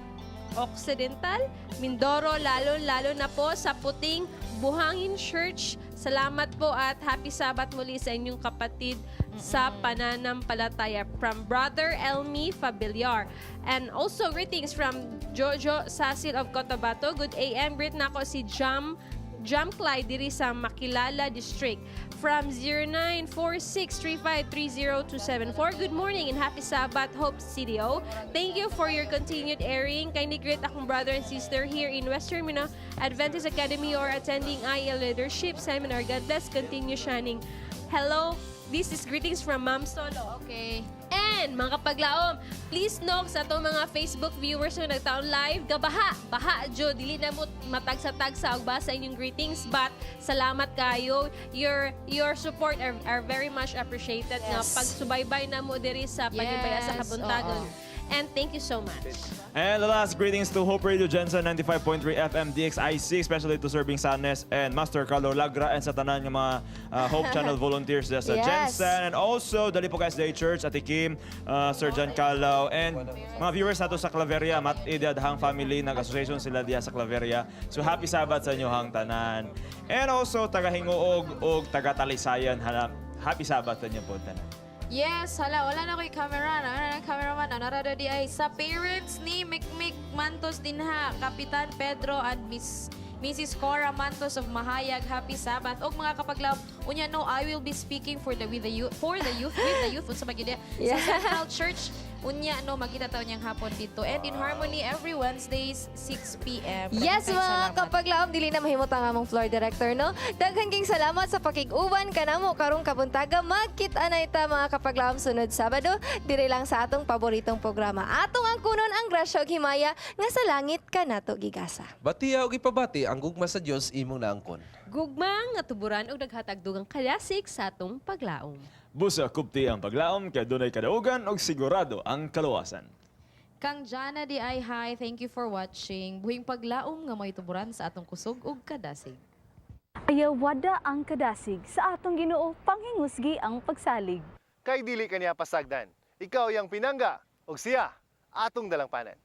[SPEAKER 3] Occidental, Mindoro, lalo-lalo na po sa Puting Buhangin Church. Salamat po at happy Sabbath muli sa inyong kapatid sa pananampalataya from Brother Elmi Fabiliar. And also greetings from Jojo Sasil of Cotabato. Good AM. Greet na ako si Jam Clyde diri sa Makilala District from 0946353074. Good morning and happy Sabbath, Hope CDO. Thank you for your continued airing. Kindly greet akong brother and sister here in Western Mindanao Adventist Academy or attending IL Leadership Seminar. God bless. Continue shining. Hello. This is greetings from Ma'am Solo.
[SPEAKER 6] Okay.
[SPEAKER 3] And And mga kapaglaom, please know sa atong mga Facebook viewers nga nagtaon live, gabaha, baha jud, dili na mo matagsa-tagsa og basa inyong greetings, but salamat kayo. Your support are very much appreciated nga pagsubaybay na mo diri sa pagibaya sa kabuntagon. And thank you so much.
[SPEAKER 4] And the last greetings to Hope Radio GenSan 95.3 FM DXIC, especially to Serving Sanes and Master Carlo Lagra and sa tanan nga mga Hope Channel volunteers dyan sa GenSan. And also, Dalipuka SDA Church, Ate Kim, Sir John Calao, and mga viewers nato sa Claveria, Mat Idiad Hang Family, nag-association sila diya sa Claveria. So happy Sabbath sa inyo hang tanan. And also, taga-Hinguog og taga-Talisayan, happy Sabbath sa inyo po tanan.
[SPEAKER 6] Yes, hala, wala na ko'y camera. Wala na cameraman. Narado di ay sa parents ni Mikmik Mantos dinha, Kapitan Pedro and Miss Mrs. Cora Mantos of Mahayag. Happy Sabbath. Og mga kapaglaom, unya no, I will be speaking for the with the youth for the youth with the youth unsa magyud sa Central Church. Unya no, magkita taon niyang hapon dito. And in Harmony every Wednesdays 6 p.m.
[SPEAKER 9] Yes,
[SPEAKER 6] Daghang
[SPEAKER 9] mga
[SPEAKER 6] salamat.
[SPEAKER 9] kapaglaom, dili na mahimot ang among floor director, no? Daghan king salamat sa pakig-uban kanamo karong kabuntaga. Magkita na ita mga kapaglaom sunod Sabado, diri lang sa atong paboritong programa. Atong ang kunon ang grasya ug himaya nga sa langit kanato gigasa.
[SPEAKER 8] Batiya og ipabati ang gugma sa Dios imong naangkon.
[SPEAKER 3] Gugma nga tuburan og naghatag dugang kadasig sa atong paglaom.
[SPEAKER 4] Busa kupti ang paglaom kay dunay kadaugan og sigurado ang kaluwasan.
[SPEAKER 6] Kang Jana di ay hi, thank you for watching. Buhing paglaom nga may tuburan sa atong kusog ug kadasig.
[SPEAKER 18] Ayawada ang kadasig sa atong Ginoo panghingusgi ang pagsalig.
[SPEAKER 20] Kay dili kaniya pasagdan. Ikaw yang pinangga ug siya atong dalangpanan.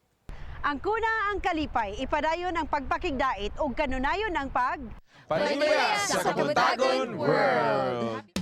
[SPEAKER 10] Ang kuna ang kalipay, ipadayon ang pagpakigdait ug kanunayon ang pag
[SPEAKER 8] Panimaya sa Kabuntagon World!